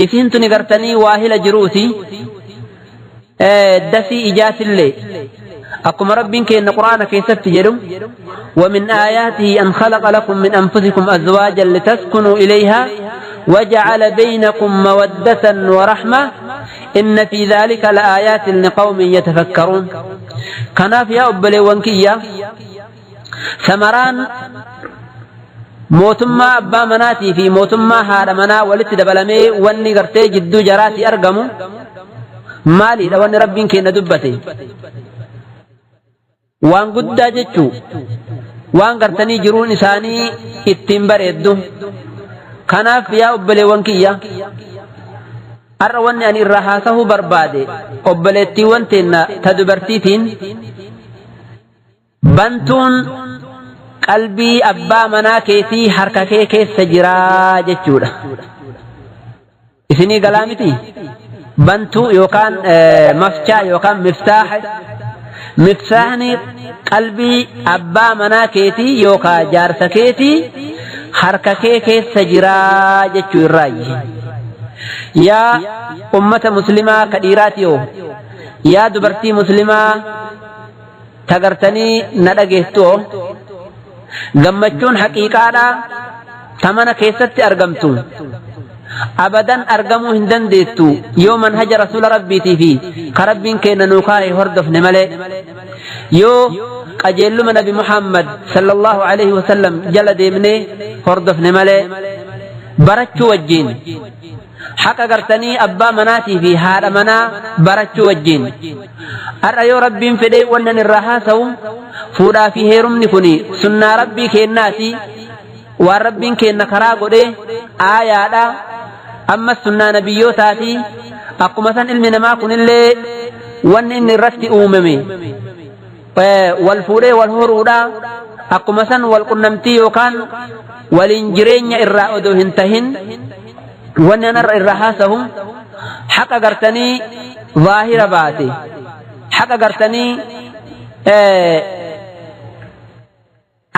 Isiin tuni gartanii waahila jiruuti. Dasii ijaatillee akkuma Rabbiin keenya Qur'aana keessatti jedhu: ومن آياته أن خلق لكم من أنفسكم أزواجا لتسكنوا إليها وجعل بينكم مودة ورحمة إن في ذلك لآيات لقوم يتفكرون. Kanaaf yaa obboleewwan kiyya, samaraan mootummaa abbaa manaatii fi mootummaa haadha manaa walitti dabalamee wanni gartee jidduu jaraatii argamu maaliidha? Wanni Rabbiin keenya dubbate waan guddaa jechuu, waan gartanii jiruun isaanii ittiin bareeddu. Kanaaf yaa obboleewwan kiyya, har'a wanni ani irraa haasahuu barbaade obboleettiiwwan teenna ta dubartiitiin bantuun qalbii abbaa manaa keetii harka kee keessa jiraa jechuudha. Isinii galaa miti? Bantuu yookaan mafchaa yookaan miftaaha, miftaahni qalbii abbaa manaa keetii yookaan jaarsa keetii harka kee keessa jiraa jechuu irraayi. Yaa ummata muslimaa ka dhiiraatiyoo, yaa dubartii muslimaa tagartanii na dhageettuo, gammachuun haqiiqaadhaa ta mana keessatti argamtu abadan argamuu hin dandeettu yoo manhaja rasuula Rabbiitii fi ka Rabbiin keenya nuu kaa'e hordofne malee, yoo qajeelluma Nabi Muhammad sallallahu alaihi wasallam jala deemnee hordofne malee. Barachuu wajjiin, haqa gartanii abbaa manaatii fi haadha manaa barachuu wajjiin, har'a yoo Rabbiin fedhee wannan irraa haasa'u fuudhaa fi heerumni kun sunnaa Rabbii kennaati, waan Rabbiin kenna karaa godhee aayaadha, ammas sunnaa nabiyyootaati. Akkuma san ilmi namaa kunillee wanni inni irratti uumame wal fuudhee wal horuudha. Akkuma san wal qunnamtii yookaan waliin jireenya irraa odoo hin tahin, wanni anarra irraa haasahu haqa gartanii zaahira baate, haqa gartanii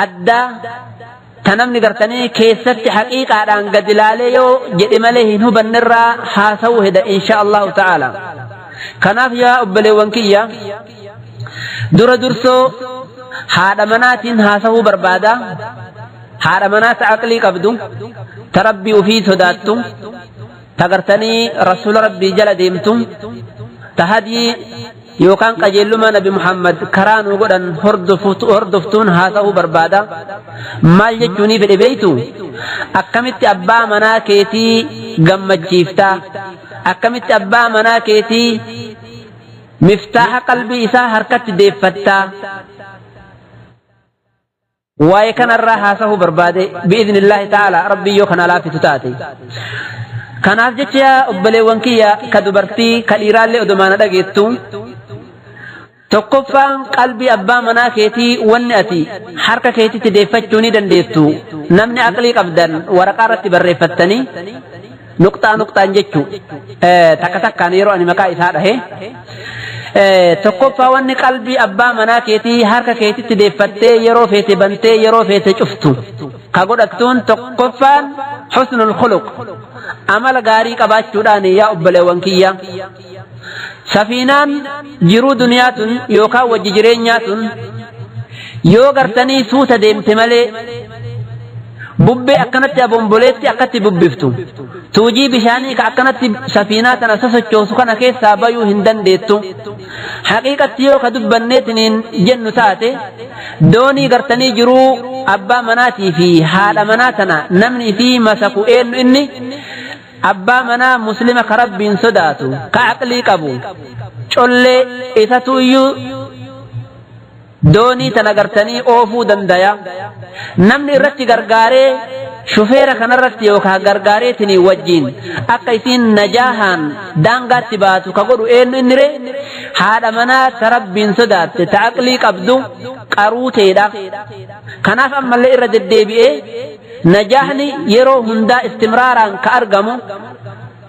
addaa ta namni gartanii keessatti haqiiqaadhaan gad ilaalee yoo jedhe malee hin hubannerraa haasa'uu heda, insha Allahu ta'ala. Kanaaf yaa obboleewwan kiyya, dura dursoo haadha manaatiin haasa'uu barbaada. Haadha manaa ta aqlii qabdu, ta Rabbii ufii sodaattu, ta gartanii rasuula Rabbii jala deemtu, ta hadii yookaan qajeelluma Nabi Muhammad karaa nuu godhan hordoftuun haasa'uu barbaada. Maal jechuunii fedhe beeytu? Akkamitti abbaa manaa keetii gammachiiftaa? Akkamitti abbaa manaa keetii miftaaha qalbii isaa harkatti deeffattaa? Waa'ee kanarraa haasa'uu barbaade, bi'iznillaahi ta'ala, Rabbii yoo kana laafitu taate. Kanaaf jecha yaa obboleewwan kiyya ka dubartii, ka dhiiraallee odomaana dhageettu, tokkoffaan qalbii abbaa manaa keetii wanni ati harka keetitti deeffachuu ni dandeettu, namni aqlii qabdan waraqaa irratti barreeffattanii nuqxaa nuqxaan jechu, takka takkaan yeroo ani maqaa isaa dhahe. Tokkoffaa, wanni qalbii abbaa manaa keetii harka keetitti deeffattee yeroo feete bantee yeroo feete cuftu ka godhattuun tokkoffaan husnul khuluq, amala gaarii qabaachuudhaan. Yaa obboleewwan kiyya, safiinaan jiruu duniyaa tun yookaan wajji jireenyaa tun yoo gartanii suuta deemte malee, bubbee akkanatti abomboleetti akkatti bubbiftu, tuujii bishaanii ka akkanatti safiinaa tana sosochoosu kana keessaa bayuu hin dandeettu. Haqiiqatti yoo ka dubbanneetiniin jennu taate, doonii gartanii jiruu abbaa manaatii fi haadha manaa tana namni fi masaku eenyu? Inni abbaa manaa muslima ka Rabbiin sodaatu, ka aqlii qabu, collee isatu iyyuu doonii tana gartanii oofuu dandaya. Namni irratti gargaaree shufeera kanarratti yookaan gargaareetinii wajjiin akka isiin najaahaan daangaatti baatu ka godhu eenyu inni ree? Haadha manaa ta Rabbiin sodaatte, ta aqlii qabdu, qaruuteedha. Kanaaf ammallee irra deddeebi'ee najaahni yeroo hundaa istimraaraan ka argamu,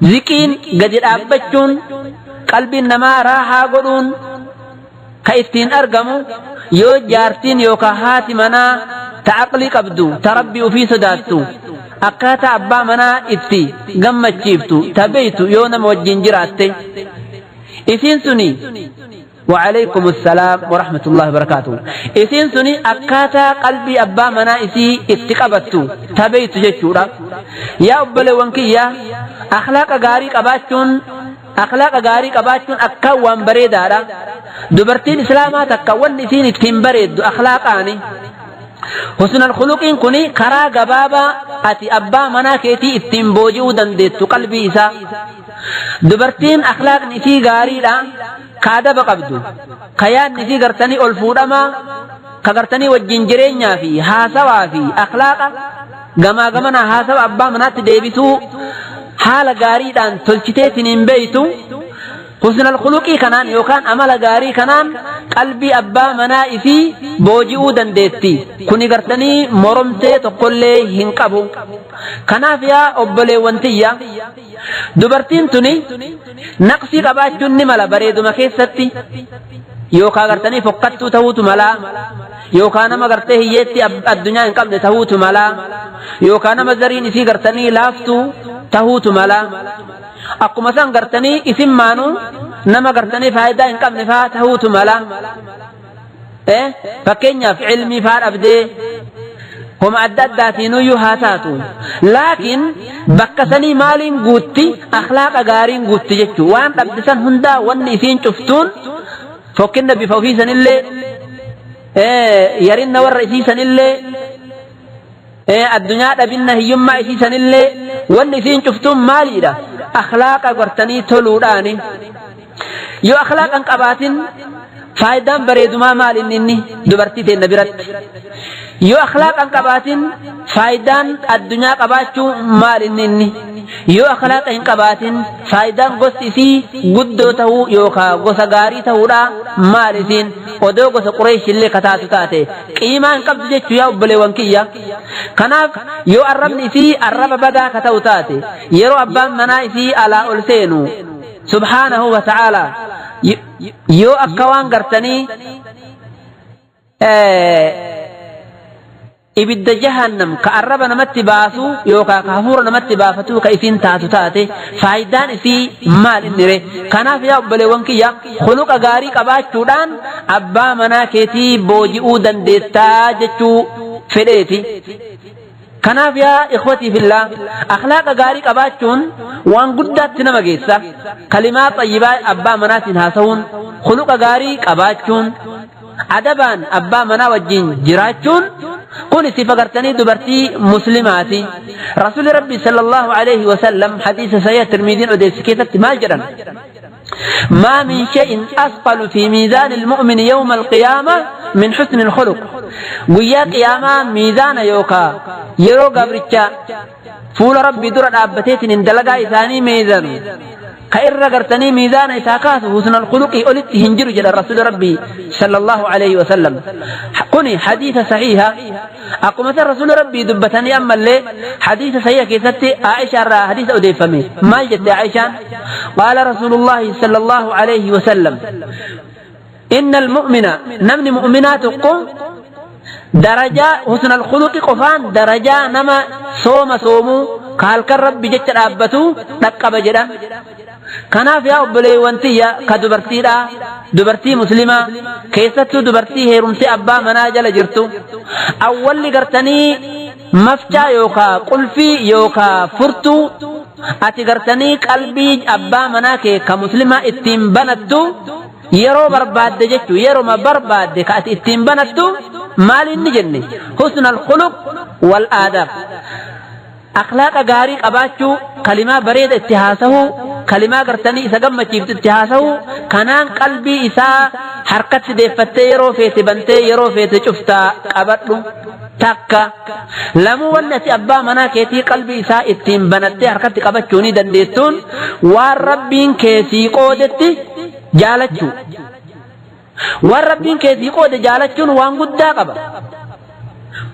ziqiin gadi dhaabbachuun, qalbiin namaa raahaa godhuun ka ittiin argamu yoo jaartiin yookaan haati manaa ta aqlii qabdu, ta Rabbii ufii sodaattu Akkaataa abbaa manaa itti gammachiiftu tabeeytu yoo nama wajjin jiraatte isiin suni وعليكم السلام ورحمة الله وبركاته. إسين سني أكاتا قلبي أبا منا إسي اتقبتو تبيت جتشورا. يا أبلي وانكيا أخلاق غاري قباتشون أخلاق غاري قباتشون أكا بريدارا. دبرتين إسلاما تكا إسين اتين بريد أخلاقاني. حسن الخلق إن كوني كرا غبابا أتي أبا منا كيتي اتين بوجو دندت قلبي إسا. دبرتين أخلاق نسي غاري لا كادب قبدو كيان نسي غرتني ألفودما كغرتني وجنجرين في هاسوا في أخلاق غما غمنا هاسوا أبا منات ديبسو حال غاري دان تلچتي بيتو. حسن الخلق كنان يوكان عمل غاري كنان قلبي أبا منائي في بوجئو دندتي كوني غرتني مرمتي تقولي هنقبو. كناف يا أبلي وانتيا دبرتين تني نقصي قباتشون نملا بريدو مكيستي يوكا غرتني فقدتو تهوتو ملا يوكا نما غرتي هيتي الدنيا انقبل تهوتو ملا يوكا نما زرين إسي غرتني لافتو تهوتو ملا. Akkuma san gartanii isin maanuu nama gartanii faayidaa hin qabne faa tahuutu mala. Fakkeenyaaf ilmii faa dhabdee homa adda addaatiinuyyuu haa taatu. Laakiin bakka sanii maaliin guutti akhlaaqa gaariin guutti jechuu waan dhabde san hundaa wanni isiin cuftuun fokkinna bifa ofii sanillee yarinna warra isii sanillee addunyaa dhabinna hiyyummaa isii sanillee wanni isiin cuftuun maaliidha? أخلاق قرتني تلوداني يو أخلاق أنقباتين فايدان بريدما مال إنني دبرتي تنبرت. يو أخلاق أنقباتين فايدان الدنيا قباتشو مال إنني. يو أخلاق أنقباتين فايدان قصتي قدو تهو يوكا قصة غاري تهو مال إسين ودو قصة قريش اللي كتاتو تاتي قيمة أنقبت جتشو يا أبلي وانكيا. كناف يو الرب إسي الرب بدا كتاو تاتي يرو أبان منا إسي على ألسينو سبحانه وتعالى. يو أكوان قرتني ibidda jahannam ka arraba namatti baasu yookaan ka hafuura namatti baafatu ka isiin taatu taate faayidaan isii maal inni ree? Kanaaf yaa obboleewwan kiyya khuluqa gaarii qabaachuudhaan abbaa manaa keetii booji'uu dandeettaa jechuu fedheeti. Kanaaf yaa ikhwatii fillah akhlaaqa gaarii qabaachuun waan guddaatti nama geessa. Kalimaa xayyibaa abbaa manaatiin haasa'uun khuluqa gaarii qabaachuun adabaan abbaa manaa wajjin jiraachuun kun sifa gartanii dubartii muslimaati. Rasuulli Rabbi sallallahu alayhi wa sallam hadiisa sahih Tirmiziin odeesse keessatti maal jedhan? ما من شيء أثقل في ميزان المؤمن يوم القيامة من حسن الخلق. ويا قيامة ميزان يوكا يرو قبرتشا فول ربي در أبتيت اندلقا إثاني ميزان خير رغرتني ميزان إساكاس حسن الخلق أولت هنجر جل الرسول ربي صلى الله عليه وسلم. قني حديث صحيحة أقوم الرسول ربي دبتني أما اللي حديث صحيح كيستي عائشة را حديث أديفمي ما جت عائشة قال رسول الله صلى الله عليه وسلم إن المؤمن نمن مؤمنات قم درجة حسن الخلق قفان درجة نما صوم صومو قال كرب جت أبتو نقب جدا. كناف يا أبلي وانتيا كدبرتي لا دبرتي مسلمة كيستو دبرتي هيرمسي أبا مناجل جرتو أول لقرتني مفتى يوكا قلفي يوكا فرتو أتي قرتني قلبي أبا مناكي كمسلمة اتين بنتو yeroo barbaadde jechuu yeroo barbaadde ka ati ittiin banattu maal inni jenne husna alkhuluq wal aadaab akhlaaqa gaarii qabaachuu kalimaa bareeda itti haasahuu kalimaa gartanii isa gammachiiftu itti haasahuu kanaan qalbii isaa harkatti deeffattee yeroo feete bantee yeroo feete cuftaa qabadhu takka lamuu wanni ati abbaa manaa keetii qalbii isaa ittiin banattee harkatti qabachuu ni dandeettuun waan rabbiin keessii qoodetti jaalachuu waan rabbiin keessii qoode jaalachuun waan guddaa qaba.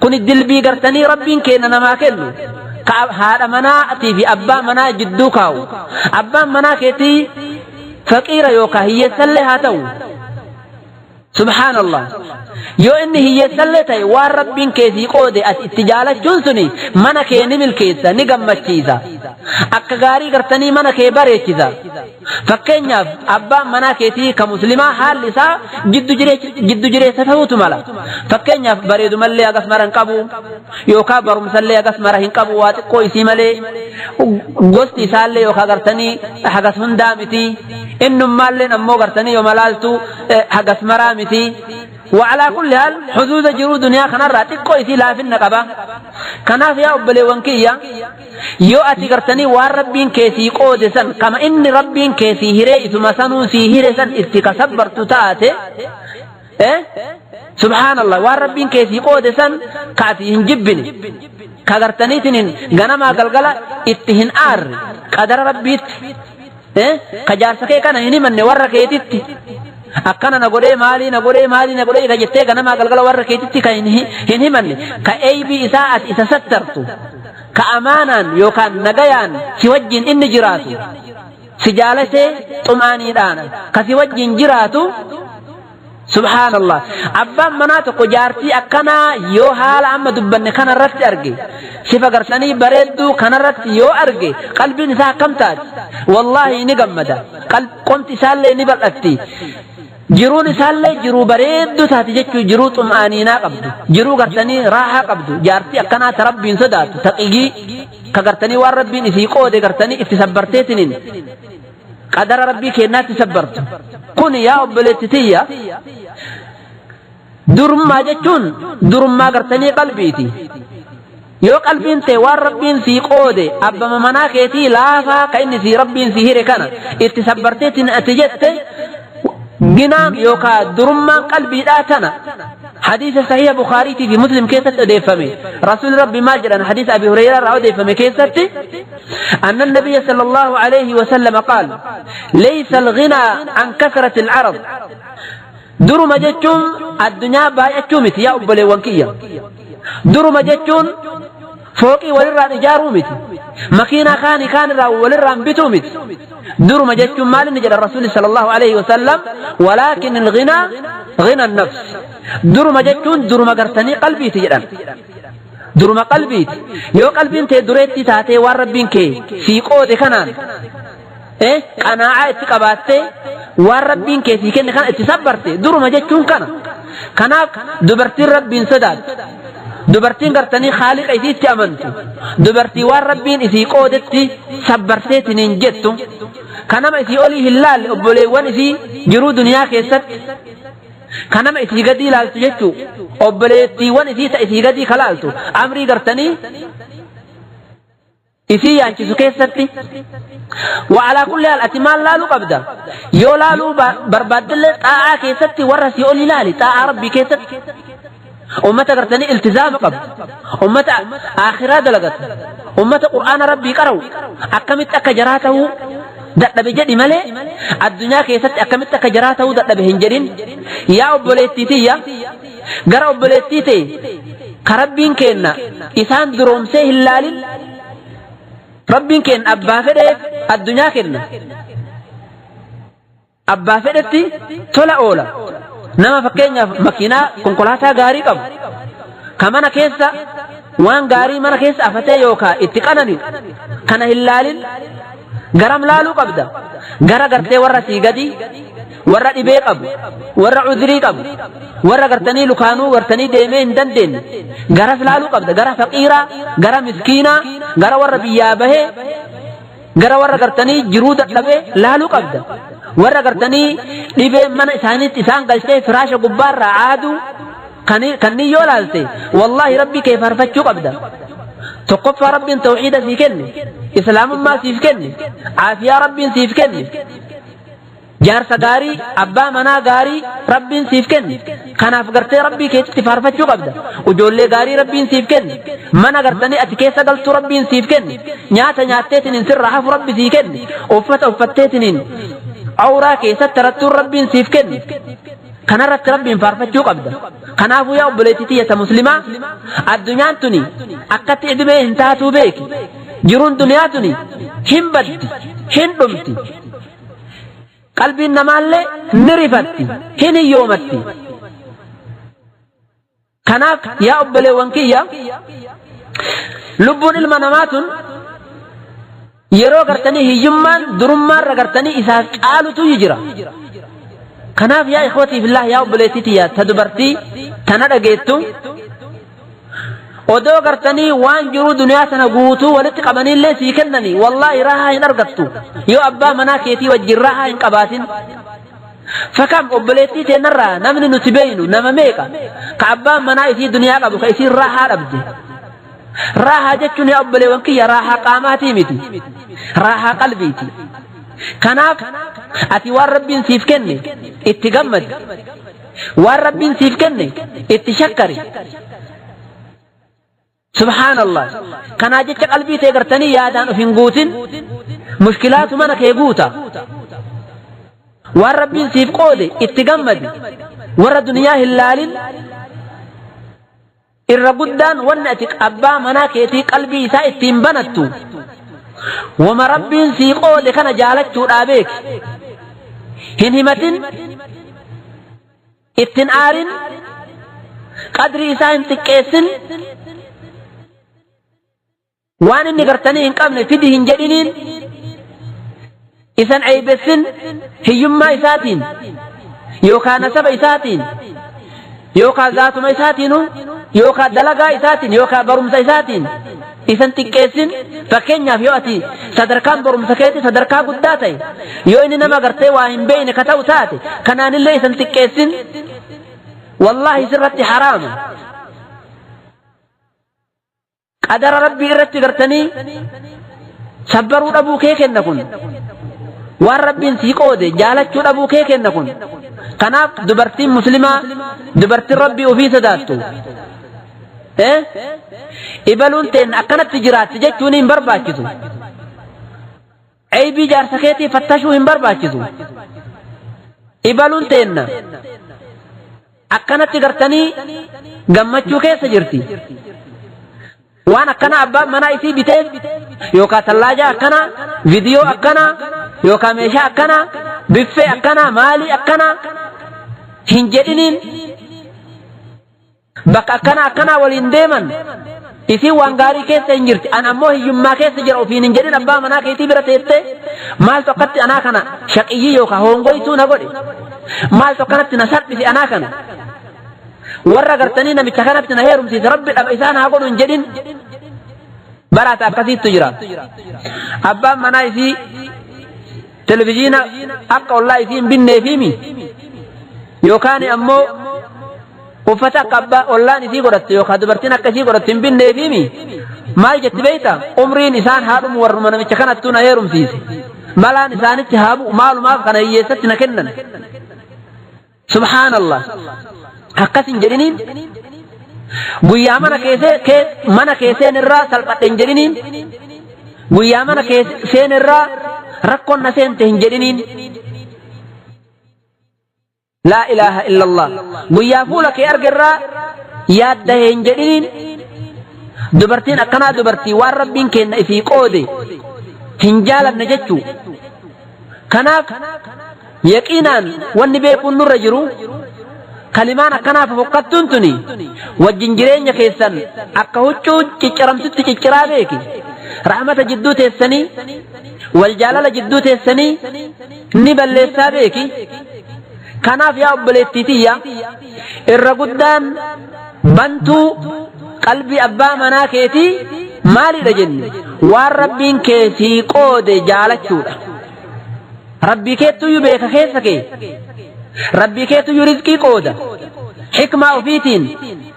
Kun dilbii gartanii rabbiin kenna namaa kennu ka haadha manaatii fi abbaa manaa jidduu kaa'u. Abbaan manaa keetii faqiira yookaan hiyyeessallee haa ta'u Subhaanallah. Yoo inni hiyyeessallee ta'e waan Rabbiin kee sii qoode ati itti jaalachuun suni mana kee ni milkeessa, ni gammachiisa. Akka gaarii gartanii mana kee bareechisa. Fakkeenyaaf abbaan manaa keetii ka muslimaa haalli isaa jiddu jireessa ta'uutu mala. Fakkeenyaaf bareedumallee hagas mara hin qabu yookaan barumsallee hagas mara hin qabu waa xiqqoo isii malee gosti isaallee yookaan gartanii hagas hundaa miti. Innummaalleen ammoo gartanii yoo malaaltu hagas maraa miti. وعلى كل حال حدود jiruu duniyaa kanarraa xiqqoo isii laafinna qaba. Kanaaf yaa obboleewwan kiyya, yoo ati gartanii waan Rabbiin kee sii qoode san kama inni Rabbiin kee sii hiree isuma sanuu sii hire san itti kasabbartu taate, subhaanallah, waan Rabbiin kee sii qoode san ka ati hin jibbine, ka gartaniitiin ganamaa galgala itti hin aarre, qadara Rabbiitti ka jaarsa kee kana hin himanne warra keetitti, akkana na godhee, maalii na godhee, maalii na godhee ka jettee ganamaa galgala warra keetitti ka hin himanne, ka eeybii isaa ati isa sattartu, ka amaanaan yookaan nagayaan si wajjin inni jiraatu, si jaalatee xumaaniidhaan ka si wajjin jiraatu. Subhaanallah, abbaan manaa tokko jaartii akkanaa yoo haala amma dubbanne kanarratti arge, sifa gartanii bareedduu kanarratti yoo arge, qalbiin isaa akkam taati? Wallaahi ni gammada, qomti isaallee ni bal'atti, jiruun isaallee jiruu bareedduu taati jechuu, jiruu xum'aaniinaa qabdu, jiruu gartanii raahaa qabdu. Jaartii akkanaa ta Rabbiin sodaatu, taqigii ka gartanii waan Rabbiin isii qoode gartanii itti sabbarteetiniin qadara Rabbii kennaatti sabbartu kun, yaa obboleetti tiyya, durummaa jechuun durummaa gartanii qalbiiti. Yoo qalbiin ta'e waan Rabbiin sii qoode abbama manaa keetii laafaa ka inni sii Rabbiin sii hire kana itti sabbarteetiin ati jette, ginaan yookaan durummaan qalbiidhaa tana. Hadiisa sahiha Bukaariitii fi Muslim keessatti odeeffame, Rasuulli Rabbi maal jedhan? Hadiisa Abi Hureyraa irraa odeeffame keessatti, أن النبي صلى الله عليه وسلم قال: ليس الغنى عن كثرة العرض. Duruma jechuun addunyaa baay'achuu miti, yaa obboleewwan kiyya. Duruma jechuun fooqii walirraan ijaaruu miti, makiinaa kaanii kaan irraa walirraan bituu miti. Duruma jechuun maal inni jedha Rasuulli صلى الله عليه وسلم? ولكن الغنى غنى النفس. Duruma jechuun duruma gartanii qalbiiti jedhan, duruma qalbiiti. Yoo qalbiin tee dureetti taatee waan Rabbiin kee sii qoode kanaan qanaa'aa itti qabaattee waan Rabbiin kee sii kenne kana itti sabbarte, duruma jechuun kana. Kanaaf dubartiin Rabbiin sodaattu, dubartiin gartanii haaliqa isiitti amantu, dubartii waan Rabbiin isii qoodetti sabbarteetiniin jettu, kanama isii olii hin laalle, obboleewwan isii jiruu duniyaa keessatti kanama isii gadii ilaaltu jechuu, obboleettiiwwan isii ta isii gadii kalaaltu, amrii gartanii isii yaachisu keessatti. وعلى كل حال ati maal laaluu qabda? Yoo laaluu barbaaddillee xaa'aa keessatti warra si ol ilaali. Xaa'aa Rabbii keessatti ummata gartanii iltizaama qabu, ummata aakhiraa dalagatu, ummata Qur'aana Rabbii qara'u, akkamitti akka jaraa ta'uu dadhabe jedhi malee addunyaa keessatti akkamitti akka jaraa ta'uu dadhabe hin jedhin. Yaa obboleettii tiyya, gara obboleettii ta'e ka Rabbiin kenna isaan duroomsee hin laalin. Rabbiin kenna abbaa fedheef addunyaa kenna, abbaa fedhetti tola oola. Nama fakkeenyaaf makiinaa konkolaataa gaarii qabu ka mana keessa waan gaarii mana keessa afatee yookaa itti qanani'u kana hin laalin. Garam laaluu qabda? Gara gartee warra sii gadi, warra dhibee qabu, warra cudrii qabu, warra gartanii lukaanuu gartanii deemee hin dandeenye garas laaluu qabda. Gara faqiiraa, gara miskiinaa, gara warra biyyaa bahee, gara warra gartanii jiruu dadhabee laaluu qabda. Warra gartanii dhibee mana isaaniitti isaan galchee firaasha gubbaarraa aaduu kanniin yoo laalte, wallaahi Rabbii kee faarfachuu qabda. Tokkoffaa Rabbiin tawxiida sii kenne, islaamummaa siif kenne, aafiyaa Rabbiin siif kenne, jaarsa gaarii, abbaa manaa gaarii Rabbiin siif kenne. Kanaaf gartee Rabbii keetitti faarfachuu qabda. Ijoollee gaarii Rabbiin siif kenne, mana gartanii ati keessa galtu Rabbiin siif kenne, nyaata nyaatteetiniin sirraa hafu Rabbi sii kenne, uffata uffatteetiniin awraa keessatti tarattuun Rabbiin siif kenne. Kanarratti Rabbiin faarfachuu qabda. Kanaafuu yaa obboleettii tiyya muslimaa, addunyaan tuni akkatti idimee hin taatuu beeki. Jiruun duniyaa tuni hin baddi, hin dhumti. Qalbiin namaallee ni rifatti, hin hiyyoomatti. Kanaaf yaa obboleewwan kiyya, lubbuun ilma namaa tun yeroo gartanii hiyyummaan durummaarra gartanii isaaf caalutu jira. Kanaaf yaa ikhwatii fillah, yaa obboleettii tiyya ta dubartii tana dhageettu, odoo gartanii waan jiruu duniyaa sana guutuu walitti qabaniillee sii kennanii, wallaahi rahaa hin argattu yoo abbaa manaa keetii wajjin rahaa hin qabaatin. Fakam obboleettii teennarraa namni nuti beeynu nama meeqa ka abbaan manaa isii duniyaa qabu ka isiin rahaa dhabde? Raahaa jechuun, yaa obboleewwan kiyya, raahaa qaamaatii miti, raahaa qalbiiti. Kanaaf ati waan Rabbiin siif kenne itti gammadi, waan Rabbiin siif kenne itti shakkari. Subhaanallah. Kanaa jecha qalbii tee gartanii yaadaan of hin guutin, mushkilaatu mana kee guuta. Waan Rabbiin siif qoode itti gammadi, warra duniyaa hin laalin. Irra guddaan wanni ati abbaa manaa keetii qalbii isaa ittiin banattu wama Rabbiin sii qoode kana jaalachuudhaa beeki. Hin himatin, ittin aarin, qadrii isaa hin xiqqeessin, waan inni gartanii hin qabne fidi hin jedhiniin, isan eeybessin hiyyummaa isaatiin yookaan nasaba isaatiin yookaan zaatuma isaatiinu yookaan dalagaa isaatiin yookaan barumsa isaatiin isan xiqqeessin. Fakkeenyaaf, yoo ati sadarkaan barumsa keetii sadarkaa guddaa ta'e, yoo inni nama gartee waa hin beekne ka ta'u taate, kanaanillee isan xiqqeessin. Wallaahi, sirratti haraama. Qadara Rabbii irratti gartanii sabbaruu dhabuu kee kenna kun, waan Rabbiin sii qoode jaalachuu dhabuu kee kenna kun. Kanaaf dubartiin muslimaa, dubartiin Rabbii ofii sodaattu, ibaluun teen akkanatti jiraatti jechuun hin barbaachisu. Eybii jaarsa keetii fattashuu hin barbaachisu. Ibaluun teenna akkanatti gartanii gammachuu keessa jirti. Waan akkana abbaan manaa isii biteef, yookaan tallaajaa akkana, viidiyoo akkana, yookaan meeshaa akkana, biffee akkana, maalii akkana hin jedhiniin. Bakka akkana akkanaa waliin deeman, isiin waan gaarii keessa hin jirti, an ammoo hiyyummaa keessa jira ofiin hin jedhin. Abbaa manaa keetii bira teettee, maaltu akkatti anaa kana shaqiyyii yookaan hongoytuu na godhe, maaltu akkanatti na salphise, anaa kana warra gartanii namicha kanatti na heerumsiise Rabbi dhaba isaan haa godhu hin jedhin. Baraata akkasiittu jira. Abbaan manaa isii televizyiina akka ollaa isii hin binneefiimi, yookaan ammoo uffata akka abbaa ollaan isii godhattu yookaan dubartiin akka isii godhattu hin binneefiimi, maal jetti beeyta? Umriin isaan haa dhumu, warruma namicha kanattuu na heerumsiise, malaan isaanitti haa bu'u, maalumaaf kana hiyyeessatti na kennan. Subhaanallah, akkas hin jedhiniin. Guyyaa mana keessee mana keesseen irraa salphadhe hin jedhiniin. Guyyaa mana keesseen irraa rakkoon na seente hin jedhiniin. Laa ilaaha illallah. Guyyaa fuula kee argerraa yaaddahe hin jedhiniin. Dubartiin akkanaa dubartii waan Rabbiin kenna ifii qoode hin jaalanne jechuu. Kanaaf yaqiinaan wanni beekuun nurra jiru, kalimaan akkanaaf fokkattuun tuni wajjin jireenya keessan akka huccuu cicciramtutti cicciraa beeki. Rahmata jidduu teessanii, wal jaalala jidduu teessanii ni balleessaa beeki. Kanaaf yaa obboleettii tiyya, irra guddaan bantuu qalbii abbaa manaa keetii maalidha jenne? Waan Rabbiin kee sii qoode jaalachuudha. Rabbii keettuyyuu beeka keessa kee. Rabbii keettuyyuu rizqii qooda. Xikmaa ofiitiin,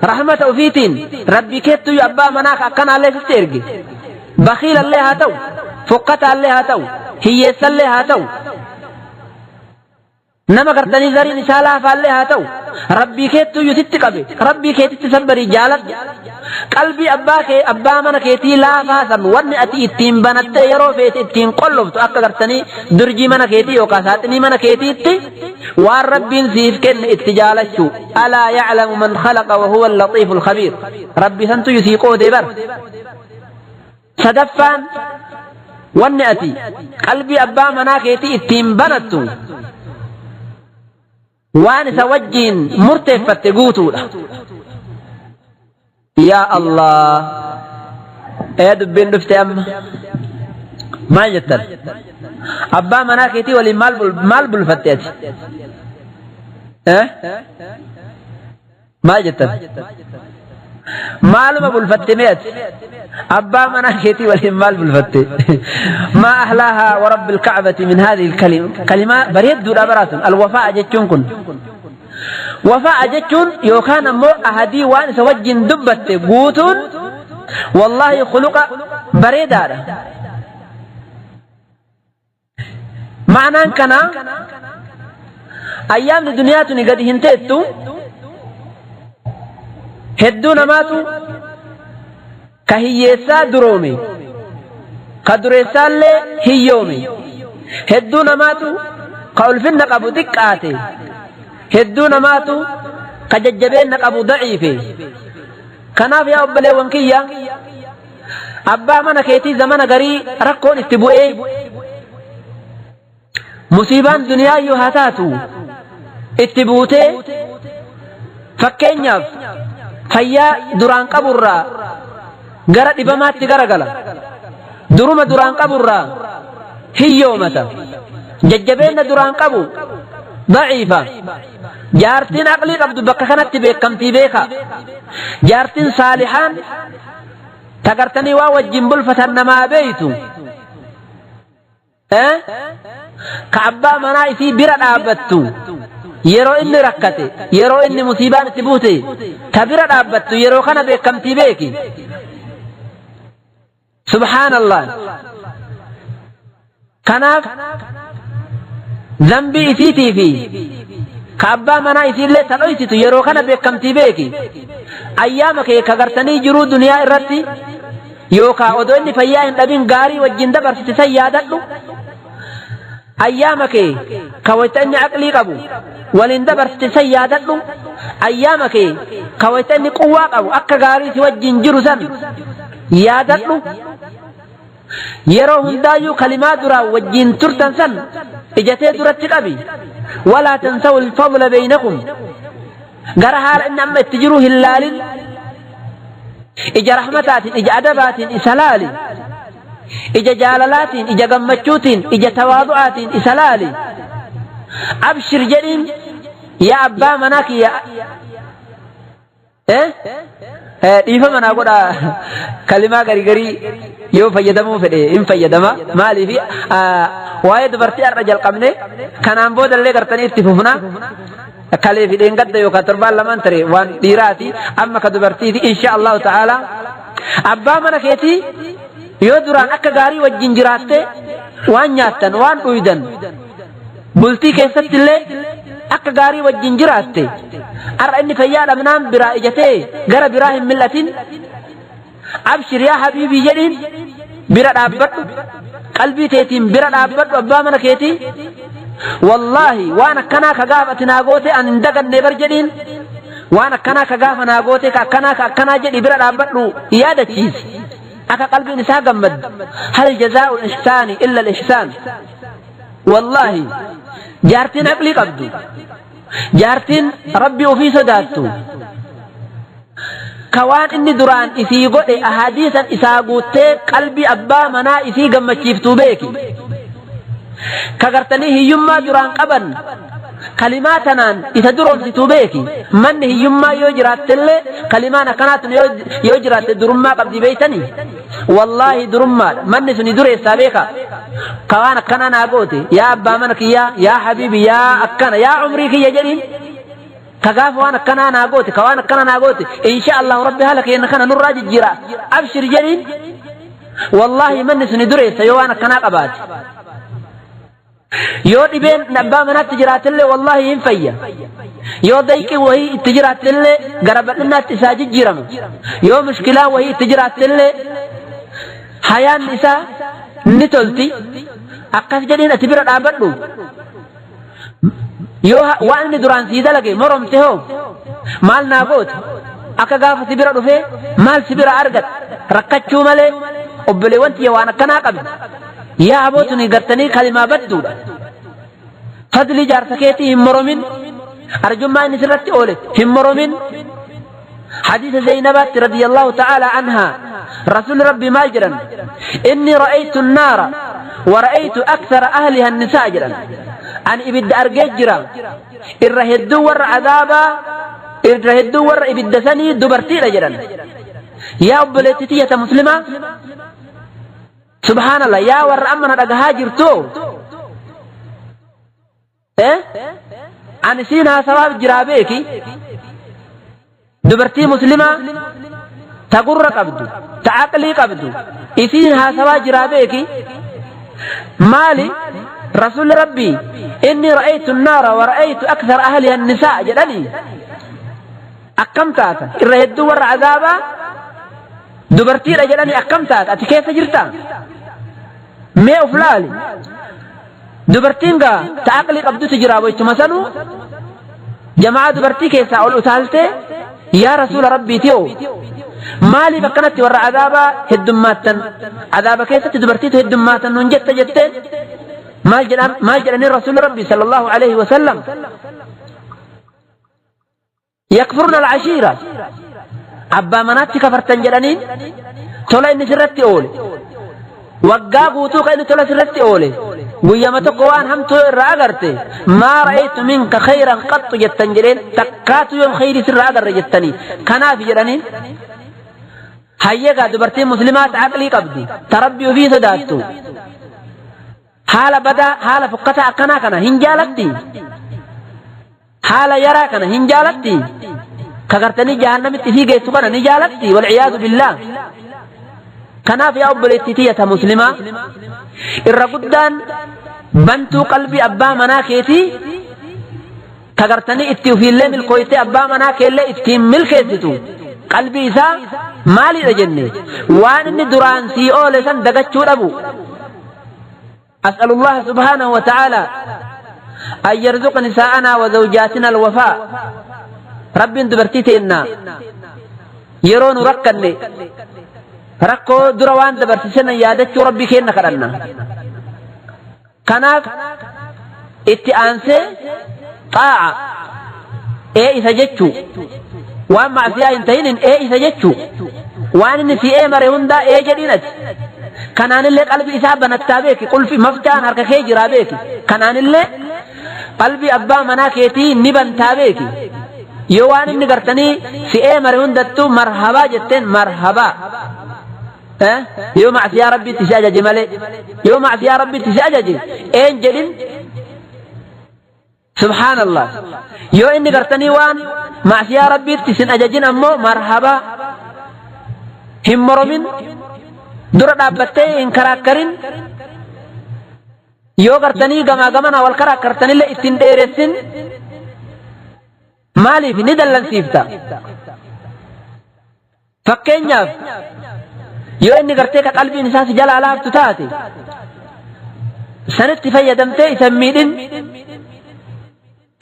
rahmata ofiitiin Rabbii keettuyyuu abbaa manaa ka akkanaallee sitti erge. Bakiilallee haa ta'u, fokkataallee haa ta'u, hiyyeessallee haa ta'u, nama gartanii zariin isaa laafaallee haa ta'u, Rabbii keettuyyuu sitti qabe. Rabbii keetitti sabbarii jaaladhu. Qalbii abbaa kee, abbaa mana keetii laafaa san, wanni ati ittiin banattee yeroo feete ittiin qolloftu, akka gartanii durjii mana keetii yookaan saaxinii mana keetiitti, waan Rabbiin siif kenne itti jaalachuu. Alaa ya'lamu man khalaqa wa huwa al-latiiful khabiir. Rabbi santuyyuu sii qoodee bar. Sadaffaan, Wanni ati qalbii abbaa manaa keetii ittiin banattu waan isa wajjiin murteeffatte guutuudha. Yaa Allah, ee dubbiin dhufte amma maal jettan? Abbaa manaa keetii waliin maal bulfatte ati? Maal jettan? Maaluma bulfatte mee ati? Abbaa manaa keetii waliin maal bulfatte? Maa ahlaahaa wa rabbil ka'bati min haadhihi al-kalima. Kalimaa bareedduudha baraatun. Alwafaa'a jechuun kun. Wafaa'a jechuun yookaan ammoo ahadii waan isa wajjin dubbatte guutuun wallaahi khuluqa bareedaadha. Ma'anaan kanaa ayyaamni duniyaa tuni gadi hin teettu, hedduu namaatu ka hiyyeessaa duroome, ka dureessaallee hiyyoome, hedduu namaatu ka ulfinna qabu xiqqaate, hedduu namaatu ka jajjabeenna qabu daciife. Kanaaf yaa obboleewwan kiyya, abbaa mana keetii zamana garii rakkoon itti bu'ee musiibaan duniyaa iyyuu haa taatu itti buutee, fakkeenyaaf fayyaa duraan qaburraa gara dhibamaatti garagala, duruma duraan qaburraa hiyyoomata, jajjabeenna duraan qabu daciifa. Jaartiin aqlii qabdu bakka kanatti beekamtii beeka. Jaartiin saalihaan tagartanii waa wajjin bulfatan namaa beeytu ka abbaa manaa isii bira dhaabbattu yeroo inni rakkate, yeroo inni musiibaan itti buute ta bira dhaabbattu, yeroo kana beekamtii beeki. Subhaanallah. Kanaaf zambii isiitii fi ka abbaa manaa isiillee ta dhoysitu yeroo kana beekamtii beeki. Ayyaama kee ka gartanii jiruu duniyaa irratti yookaa odoo inni fayyaa hin dhabin gaarii wajjin dabarsite san yaadadhu. Ayyaama kee ka wayta inni aqlii qabu waliin dabarsite san yaadadhu. Ayyaama kee ka wayta inni quwwaa qabu akka gaarii si wajjin jiru san yaadadhu. Yeroo hundaayyuu kalimaa duraa wajjin turtan san ijatee duratti qabi. Walaa tansawu alfadla beeynakum. Gara haala inni amma itti jiru hin laalin. Ija rahmataatiin, ija adabaatiin isa laali. Ija jaalalaatiin, ija gammachuutiin, ija tawaadu'aatiin isa laali. Abshir jedhiin, yaa abbaa manaa kiyya. Dhiifama naa godha, kalimaa garii garii yoo fayyadamuu fedhe hin fayyadama. Maaliif? Waa'ee dubartii har'a jalqabne, kanaan boodallee gartanii itti fufna. Kalee fi dheengadda yookaan torbaan lamaan ture waan dhiiraati, amma ka dubartiiti insha Allahu ta'ala. Abbaa mana keetii yoo duraan akka gaarii wajjin jiraatte, waan nyaattan waan dhuydan bultii keessatti illee akka gaarii wajjin jiraatte, har'a inni fayyaa dhabnaan biraa ijatee gara biraa hin mil'atin. Abshir yaa habiibii jedhiin, bira dhaabbadhu, qalbii teetiin bira dhaabbadhu abbaa mana keetii. Wallaahi waan akkanaa ka gaafa ati naa goote an hin daganne bar jedhiin. Waan akkanaa ka gaafa naa goote ka akkanaa ka akkanaa jedhi, bira dhaabbadhu, yaadachiisi akka qalbiin isaa gammaddu. Hal jazaa'u al-ihsaani illa al-ihsaan. Wallaahi jaartiin aqlii qabdu, jaartiin rabbii ofii sodaattu, ka waan inni duraan isii godhe ahadiisan isaa guuttee qalbii abbaa manaa isii gammachiiftuu beeki. Ka gartanii hiyyummaa duraan qaban kalimaa tanaan isa duroomsituu beeki. Manni hiyyummaa yoo jiraattellee kalimaan akkanaatun yoo jiraatte durummaa qabdi beeytanii. Wallaahi durummaadha. Manni suni dureessaa beeka. Ka waan akkanaa naa goote, yaa abbaa mana kiyyaa, yaa habiibi, yaa akkana, yaa umrii kiyya jedhiin. Ka gaafa waan akkanaa naa goote, ka waan akkanaa naa goote, insha Allahu rabbi haala keenya kana nurraa jijjiira, abshir jedhiin. Wallaahi manni suni dureessa yoo waan akkanaa qabaate. Yoo dhibeen abbaa manaatti jiraatillee wallaahi hin fayya. Yoo dayqii wahii itti jiraattillee gara bal'inaatti isaa jijjiirama. Yoo mushkilaa wahii itti jiraattillee hayaan isaa ni tolti. Akkas jedhiin, ati bira dhaabadhu. Yoo waan inni duraan sii dalage moromte hoo, maal naa goote, akka gaafa si bira dhufee maal si bira argate, rakkachuu malee, obboleewwan tiyya waan akkanaa qabdi. Yaa aboo tuni gartanii kalimaa badduudha. Fadli jaarsa keetii hin moromin. Arjummaa inni sirratti oole hin moromin. حديث زينبات رضي الله تعالى عنها رسول ربي ما جرا إني رأيت النار ورأيت أكثر أهلها النساء جرا أن إبد أرجيت جرا إره الدور عذابا إره الدور إبد ثني دبرتي جرا يا أبلتتية مسلمة سبحان الله يا ور أمنا هاجرتو إيه أن سينها ثواب جرابيكي dubartii muslimaa ta gurra qabdu ta aqlii qabdu isiin haasawaa jiraa beeki maali rasuulli rabbii inni ra'aytu annaara wa ra'aytu akthara ahliha annisaa jedhanii akkam taata irra hedduu warra azaabaa dubartiidha jedhanii akkam taata ati keessa jirta mee uf laali dubartiin gaa ta aqlii qabdutu jiraa boytuma sanuu jamaa dubartii keessaa ol utaaltee yaa rasuula rabbiitiyo maaliif akkanatti warra azaabaa heddummaattan azaaba keessatti dubartiitu heddummaatan nuun jette jetteen maal jedhan maal jedhanii rasuulli rabbii sallallahu alaihi wasallam yakfurna alcashiira abbaa manaatti kafartan jedhaniin tola inni sirratti oole waggaa guutuu ka inni tola sirratti oole guyyama tokko waan hamtuu irraa agarte maa ra'aytu minka khayran qaxxu jettan jedheen takkaatu yoom khayrii sirraa agarre jettanii kanaaf jedhaniin hayyeegaa dubartiin muslimaa ta aqlii qabdi ta rabbii ofii sodaattu haala badaa haala fokkataa akkanaa kana hin jaalatti haala yaraa kana hin jaalatti ka gartanii jahannamitti isii geessu kana ni jaalatti walciyaadu billaah kanaaf yaa obboleettii tiyya ta muslimaa irra guddaan bantuu qalbii abbaa manaa keetii ka gartanii itti ofiillee milkooytee abbaa manaa keellee ittiin milkeessitu qalbii isaa maalidha jenne waan inni duraan sii oole san dagachuu dhabu. أسأل الله سبحانه وتعالى أن يرزق نساءنا وزوجاتنا الوفاء. رب دبرتي إنا يرون ركني rakkoo dura waan dabarsisan yaadachuu rabbii kenna kadhanna. Kanaaf itti aansee xaa'a ee isa jechuu waan macsiyaa hin tahinin ee isa jechuu waan inni si ee mare hundaa ee jedhiin ati kanaanillee qalbii isaa banattaa beeki qulfi maftaan harka kee jiraa beeki kanaanillee qalbii abbaa manaa keetii ni bantaa beeki yoo waan inni gartanii si ee mare hundattuu marhabaa jetteen marhabaa yoo macsiyaa rabbiitti si ajaje malee yoo macsiyaa rabbiitti si ajaje een jedhin subhaanallah yoo inni gartanii waan macsiyaa rabbiitti sin ajajin ammoo marhabaa hin moromin dura dhaabbattee hin karaakkarin yoo gartanii gamaa gamana wal karaakkartanillee ittiin dheeressin maaliif ni dallansiifta fakkeenyaaf yoo inni gartee ka qalbiin isaa si jalaa laaftu taate sanitti fayyadamtee isa hin miidhin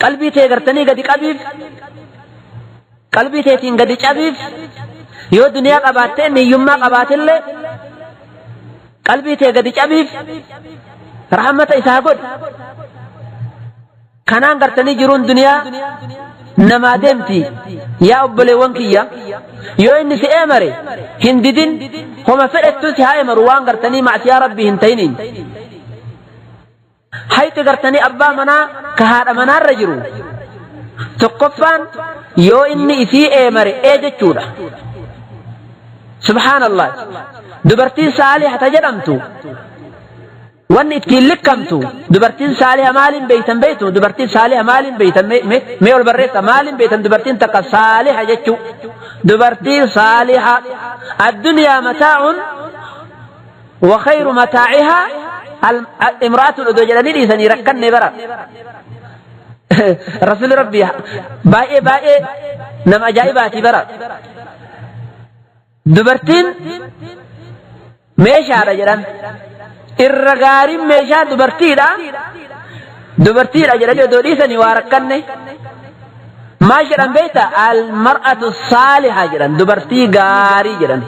qalbii tee gartanii gadi qabiif qalbii teetiin gadi cabiif yoo duniyaa qabaattee inni hiyyummaa qabaatillee qalbii tee gadi cabiif rahmata isaa godhi kanaan gartanii jiruun duniyaa namaa deemti yaa obboleewwan kiyya yoo inni si eemare hin didin homa fedhettu si haa eemaru waan gartanii macsiyaa rabbii hin ta'iniin hayxi gartanii abbaa manaa ka haadha manaarra jiru tokkoffaan yoo inni isii eemare ee jechuudha subhaanallah dubartiin saaliha ta jedhamtu wanni ittiin likkamtu dubartiin saaliha maaliin beeytan beeytu dubartiin saaliha maaliin beeytan mee ol barreessa maaliin beeytan dubartiin takka saaliha jechuu dubartiin saaliha addunyaa mataa'un wa khayru mataa'ihaa imra'atun odoo jedhanii dhiisanii rakkanne bara rasuulli rabbii baay'ee baay'ee nama ajaa'ibaati bara dubartiin meeshaadha jedhan irra gaariin meeshaa dubartiidha dubartiidha jedhanii odoo dhiisanii waa rakkanne maal jedhan beekta almar'atu saaliha jedhan dubartii gaarii jedhan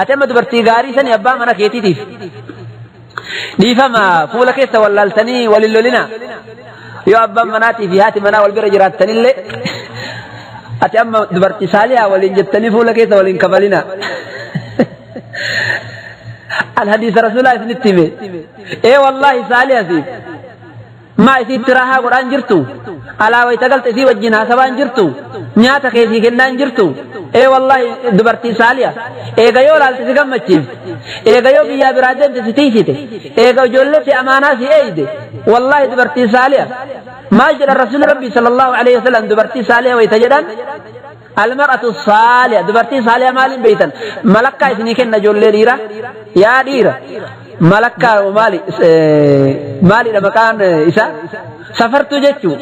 ati amma dubartii gaarii sani abbaa mana keetiitiif Dhiifama fuula keessa wallaaltanii walin lolina. Yoo abbaan manaatii fi haati manaa wal bira jiraattanillee ati amma dubartii saalihaa waliin jettanii fuula keessa waliin kabalina. An hadiisa rasuulaa isinitti hime. Ee wallaahi saaliha siif. Maa isiitti raahaa godhaan jirtu? Alaa wayita galte isii wajjin haasawaan jirtu? Nyaata kee sii kennaan jirtu? Ee wallaahi dubartii saaliha. Eega yoo laalte si gammachiifte. Eega yoo biyyaa biraa deemte si tiisite. Eega ijoollee si amaanaa si eeyde. Wallaahi dubartii saaliha. Maal jedhan rasuulli rabbii sallallahu alaihi wasallam dubartii saaliha wayita jedhan? Almar'atu saaliha dubartii saaliha maaliin beeytan? Malakkaa isinii kenna ijoollee dhiira. Yaa dhiira. Malakkaa maali? Maalidha maqaan isaa? Safartuu jechuu.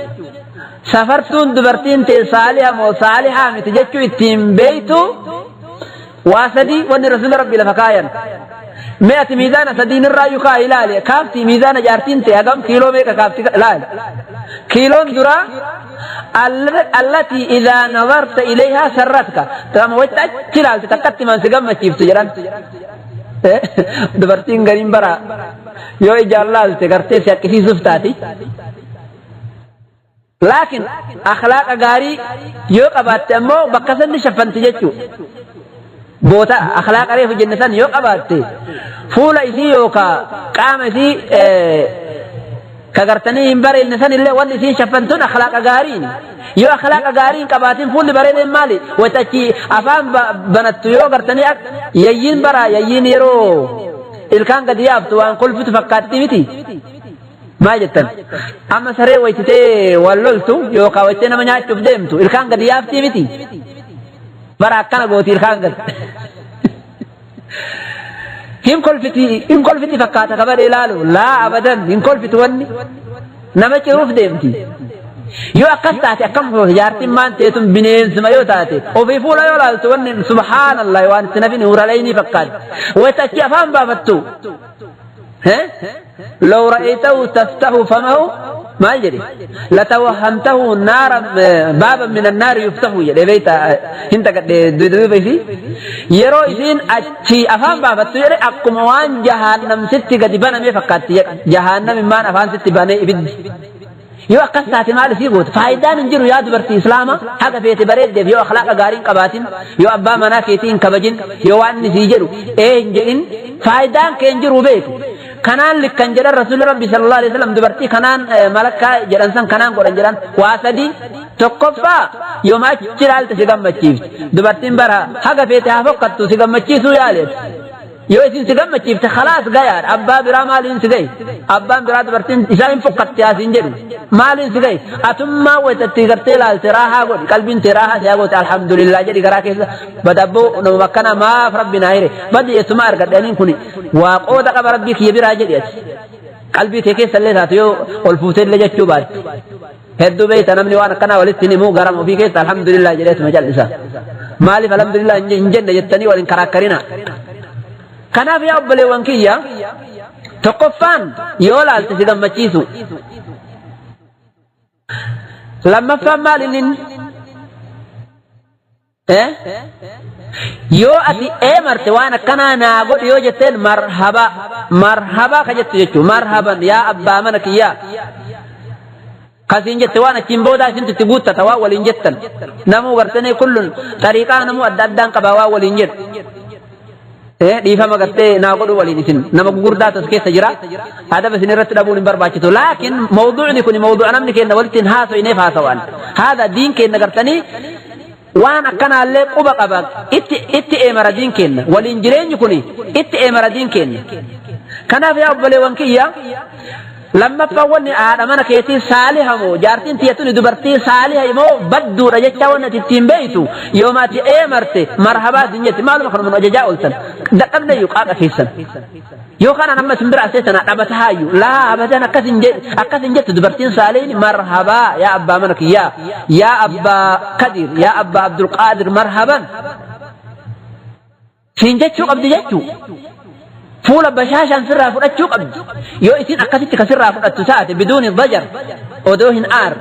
Safartuun dubartiin ta'e saaliha moo saalihaa miti jechuu ittiin beeytu waa sadii wanni rasuula rabbii lafa kaayan. Mee ati miizaana sadiin irraa iyyuu kaa ilaali. Kaafti miizaana jaartiin ta'e hagam kiiloo meeqa kaafti ilaali. Kiiloon duraa allatii idaa nazarta ilayhaa sarratka. Tama wayta achi ilaalte takkatti man si gammachiiftu jedhan. Dubartiin gariin bara yoo ijaan laalte gartee si haqqisiisuuf taati. Laakiin akhlaaqa gaarii yoo qabaatte ammoo bakka sanni shaffanti jechuudha. Boota akhlaaqa reefu jenne san yoo qabaatte fuula isii yookaan qaama isii ka gartanii hin bareedne san illee wanni isiin shaffantuun akhlaaqa gaariin. Yoo akhlaaqa gaarii hin qabaatin fuulli bareedeen maali? Wanta achi afaan banattu yoo gartanii yayyiin bara yayyiin yeroo ilkaan gadi yaaftu waan kolfitu fakkaatti miti. Maal jettan? Amma saree wayititee wal loltu yookaan wayitee nama nyaachuuf deemtu ilkaan gadi yaaftii miti. Bara akkana gooti ilkaan gadi. Hin kolfiti hin kolfiti fakkaata kabadee ilaalu laa abadan hin kolfitu wanni nama ciruuf deemti. Yoo akkas taate akkam goota jaartiin maan ta'eetun bineensuma yoo taate ofii fuula yoo laaltu wanni subhaanallah waan itti nafin huraleynii fakkaatti. Wayita achi afaan baafattu. لو رأيته تفتح فمه ما يجري لتوهمته نارا بابا من النار يفتح يجري بيت انت قد دوبي في يرو إذن أتشي أفهم بابا تيري أقوم جهنم ست قد بنا مي فقط جهنم ما أفهم ست بنا إبد yoo akkas taate maal isii goota faayidaan hin jiru yaa dubartii islaama haga feete bareeddeef yoo akhlaaqa gaarii hin qabaatin yoo abbaa manaa keetii hin kabajin yoo waan inni sii jedhu ee hin jedhin faayidaan kee hin jiru beeku kanaan likkan jedhan rasuulli rabbi sallallahu alaihi wasallam dubartii kanaan malakkaa jedhan san kanaan godhan jedhan waa sadii tokkoffaa yooma achi ilaalte si gammachiifti dubartiin bara haga feete haa fokkattu si gammachiisuu yaaleef yoo isin si gammachiifte khalaas gayaadha abbaa biraa maaliin si gahe abbaan biraa dubartiin isaa hin fokkatte asiin jedhu maaliin si gahe atummaa wayitatti gartee ilaalte raahaa godhi qalbiin tee raahaa si haa goote alhamdulillah jedhi garaa keessa badabboo nama akkana maaf rabbi naa hire badi eessuma argadhe aniin kun waa qooda qaba rabbii kiyya biraa jedhi ati qalbii tee keessa illee taatu yoo ol fuutee illee jechuu baatte hedduu beeyta namni waan akkanaa walitti hin himu garam ofii keessa alhamdulillah jedheetuma jal'isa maaliif alhamdulillah hin jenne jettanii waliin karaakkarina. Kanaaf yaa obboleewwan kiyya tokkoffaan yoo laalte si gammachiisu. Lammaffaan maal inni? Yoo ati ee marte waan akkanaa naa godhi yoo jetteen marhaba marhaba ka jettu jechuudha marhaban yaa abbaa mana kiyyaa. Kasiin jette waan achiin boodaa isintu itti guuttata waan waliin jettan. Namuu gartanii kullun xariiqaa namuu adda addaan qabaa waan waliin jedhu. Dhiifama gartee naa godhu waliin isin nama gugurdaa tas keessa jira. Adaba isin irratti dhabuun hin barbaachisu. Laakiin mawduucni kun mawduuca namni keenya walitti hin haaso'ineef haasawaan. Haadha diin keenya gartanii waan akkanaallee quba qaba itti eemara diin keenya. Waliin jireenyi kun itti eemara diin keenya. Kanaaf yaa obboleewwan kiyya lammaffaan wanni haadha mana keetii saaliha moo jaartiin tiyya tuni dubartii saaliha moo badduudha jecha wanni ati ittiin beeytu yooma ati eemarte marhabaa sin jetti maaluma kanuma nu ajajaa ooltan dadhabne iyyuu qaaqa keessan yoo kanaan amma isin bira asee tana dhabata haayyu laa abadan akkas hin jedhu akkas hin jettu dubartiin saalihin marhabaa yaa abbaa mana kiyyaa yaa abbaa kadir yaa abbaa abdulqaadir marhaban siin jechuu qabdi jechuu fuula bashaashaan sirraa fudhachuu qabdi yoo isin akkasitti ka sirraa fudhattu taate biduuni dajar odoo hin aarre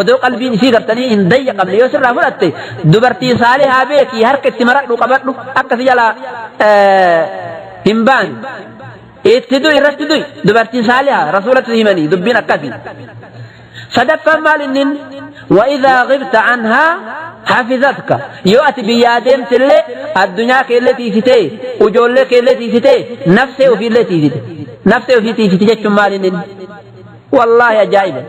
odoo qalbiin isii gartanii hin dayyaqamne yoo sirraa fudhatte dubartii saalihaa beekii harka itti maradhu qabadhu akka si jalaa hin baane. Itti du'i irratti du'i dubartii saaliha rasuulatti himanii dubbiin akkasii. Sadaffaan maal innin وإذا غبت عنها حفظتك yoo ati biyyaa deemtillee addunyaa keellee tiisitee ijoollee keellee tiisitee nafsee ofiillee tiisite nafsee ofii tiisite jechuun maal innin والله ajaa'iba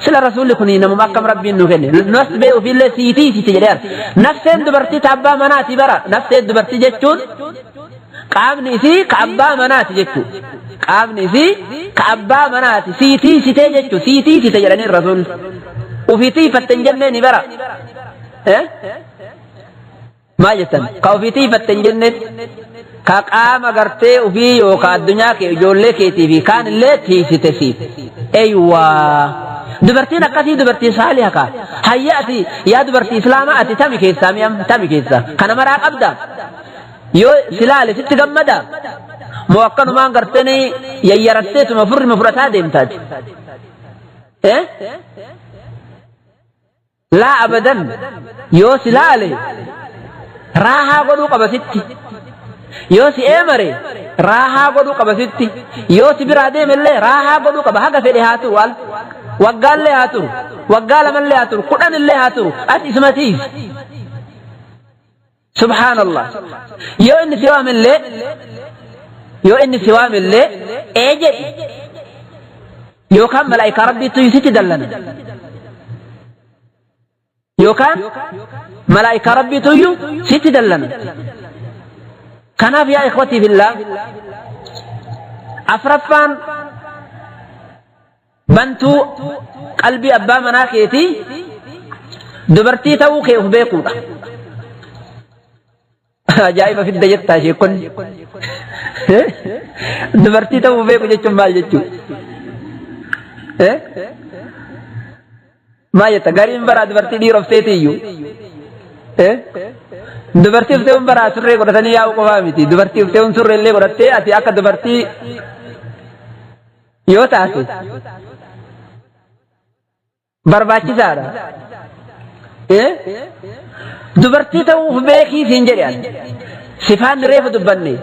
sila rasuulli kun namuma akkam rabbiin nu kenne nafsee ofiillee sii tiisite jedheera nafseen dubartii ta abbaa manaati bara nafseen dubartii jechuun qaamni isii ka abbaa manaati jechuudha. Qaamni isii ka abbaa manaati sii tiisitee jechuudha sii tiisite jedhanii rasuulli. Ofii tiifatte hin jennee ni bara. Maal jettan ka ofii tiifatte hin jenneen ka qaama gartee ofii yookaan addunyaa kee ijoollee keetii fi kaan illee tiisite siif. Eeywaa. Dubartiin akkasii dubartii saaliha kaa. Hayya ati yaa dubartii islaamaa ati tami keessaa mi'am tami keessaa kana maraa qabda. Yoo silaale sitti gammada moo akkanumaan gartanii yayyaratteetuma furrima fudhataa deemtaati. Laa abadan yoo silaale raahaa godhuu qaba sitti. Yoo si eemare raahaa godhuu qaba sitti. Yoo si biraa deemellee raahaa godhuu qaba haga fedhe haa turu al. Waggaallee haa turu waggaa lamallee haa turu kudhanillee haa turu ati isuma tiisi. Subhaanallah. Yoo inni si waamillee yoo inni si waamillee ee jedhi yookaan malaayikaa rabbiitu sitti dallana yookaan malaayikaa rabbiitu iyyuu sitti dallana. Kanaaf yaa ikhwatii fillah afraffaan bantuu qalbii abbaa manaa keetii dubartii ta'uu kee of beekuudha. Ajaa'iba fidda jettaa sheekonni. Dubartii ta'uu beeku jechuun maal jechuu? Maal jetta gariin baraa dubartii dhiirofteeti iyyuu. Dubartii ufteewwan baraa surree godhatanii yaa'uu qofaa miti. Dubartii ufteewwan surree illee godhattee ati akka dubartii yoo taate barbaachisaadha. Dubartii ta'uuf beekii siin jedhe ani. Sifaanni reefu dubbanne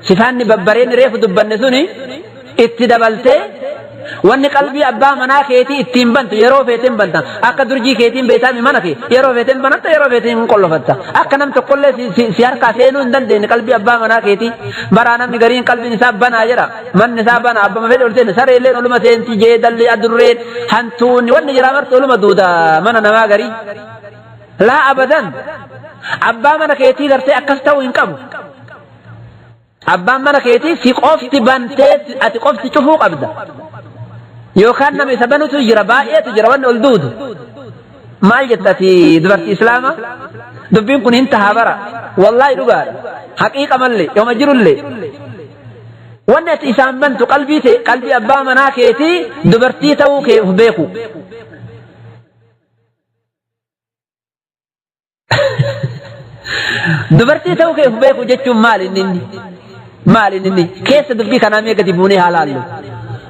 sifaanni babbareenni reefu dubbanne suni itti dabaltee wanni qalbii abbaa manaa keetii ittiin bantu yeroo feeteen banta akka durjii keetiin beektaami mana kee yeroo feeteen banatta yeroo feeteen hin qollofatta akka nam tokkollee si harkaa seenuu hin dandeenye qalbii abbaa manaa keetii baraa namni gariin qalbiin isaa banaa jedha manni isaa banaa abbama fedhe ol seene sareelleen oluma seenti jeedalli adurreen hantuunni wanni jiraa marti oluma duuda mana namaa garii laa abadan abbaa mana keetii gartee akkas ta'uu hin qabu. Abbaan mana keetii si qofti bantee ati qofti cufuu qabda. Yookaan nama isa banutu jira baay'eetu jira wanni ol duudu. Maal jetta ati dubartii islaamaa? Dubbiin kun hin tahaa bara. Wallaahi dhugaadha. Haqiiqa mallee yooma jirullee. Wanni ati isaan bantu qalbii ta'e qalbii abbaa manaa keetii dubartii ta'uu kee of beeku. Dubartii ta'uu kee of beeku jechuun maal inni inni? Maal inni inni? Keessa dubbii kanaa mee gadi buunee haa laallu.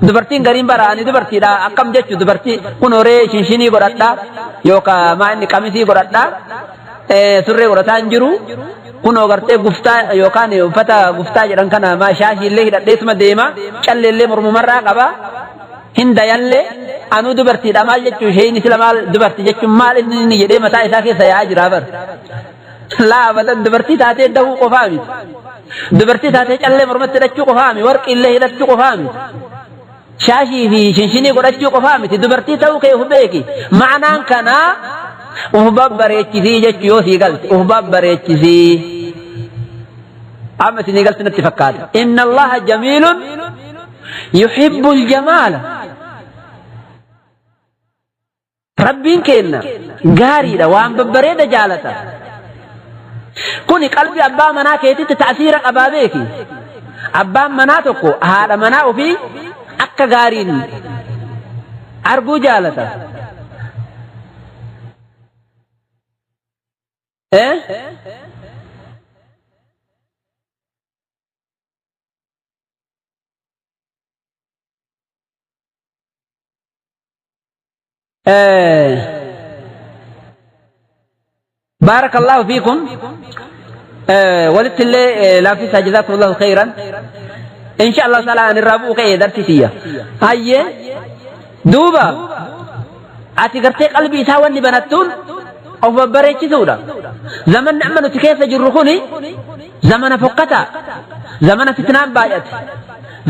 Dubartiin gariin bara ani dubartiidha akkam jechu dubartii kun horee shinshinii godhadha yookaan maa inni qamisii godhadha surree godhataa hin jiru kunoo gartee guftaa yookaan uffata guftaa jedhan kana maa shaashii illee hidhadheetuma deema callee illee mormumarraa qaba. Hin dayallee anuu dubartiidha maal jechuu isheen sila maal dubartii jechuun maal inni inni jedhee mataa isaa keessa yaa'aa jira bar. Laa abadan dubartii taatee dahuu qofaa miti. Dubartii taatee callee mormatti hidhachuu qofaa miti. Warqii illee hidhachuu qofaa miti. Shaashii fi shinshinii godhachuu qofaa miti. Dubartii ta'uu kee of beeki. Ma'anaan kanaa uf babbareechisii jechuu yoo sii galte uf babbareechisii. Amma isinii galte natti fakkaata. Inna Allaha jamiilun yuhibbul jamaala. Rabbiin kenna gaariidha waan babbareeda jaalata. Kuni qalbii abbaa manaa keetitti ta'siira qabaa beeki. Abbaan manaa tokko haadha manaa ofii akka gaariin arguu jaalata. بارك الله فيكم ولدت اللي لا في جزاكم الله خيرا. Insha Allah taala ani irraa bu'u ka'ee darsisiyya. Hayyee duuba ati gartee qalbii isaa wanni banattuun of babbareechisuudha. Zamanni amma nuti keessa jirru kuni zamana fokkataa, zamana fitnaan baay'ate,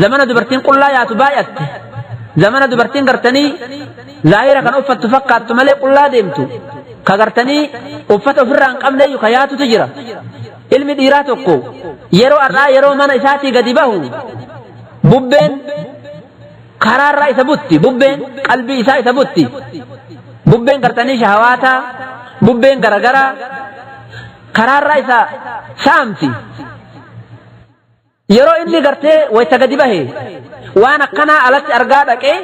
zamana dubartiin qullaa yaatu baay'atte, zamana dubartiin gartanii zaahira kan uffattu fakkaattu malee qullaa deemtu, ka gartanii uffata ofirraa hin qabneeyyu ka yaatutu jira. Ilmi dhiiraa tokko yeroo har'aa yeroo mana isaatii gadi bahu bubbeen karaarraa isa butti, bubbeen qalbii isaa isa butti, bubbeen gartanii shahawaataa, bubbeen garagaraa karaarraa isa saamti. Yeroo inni gartee wayta gadi bahe waan akkanaa alatti argaa dhaqee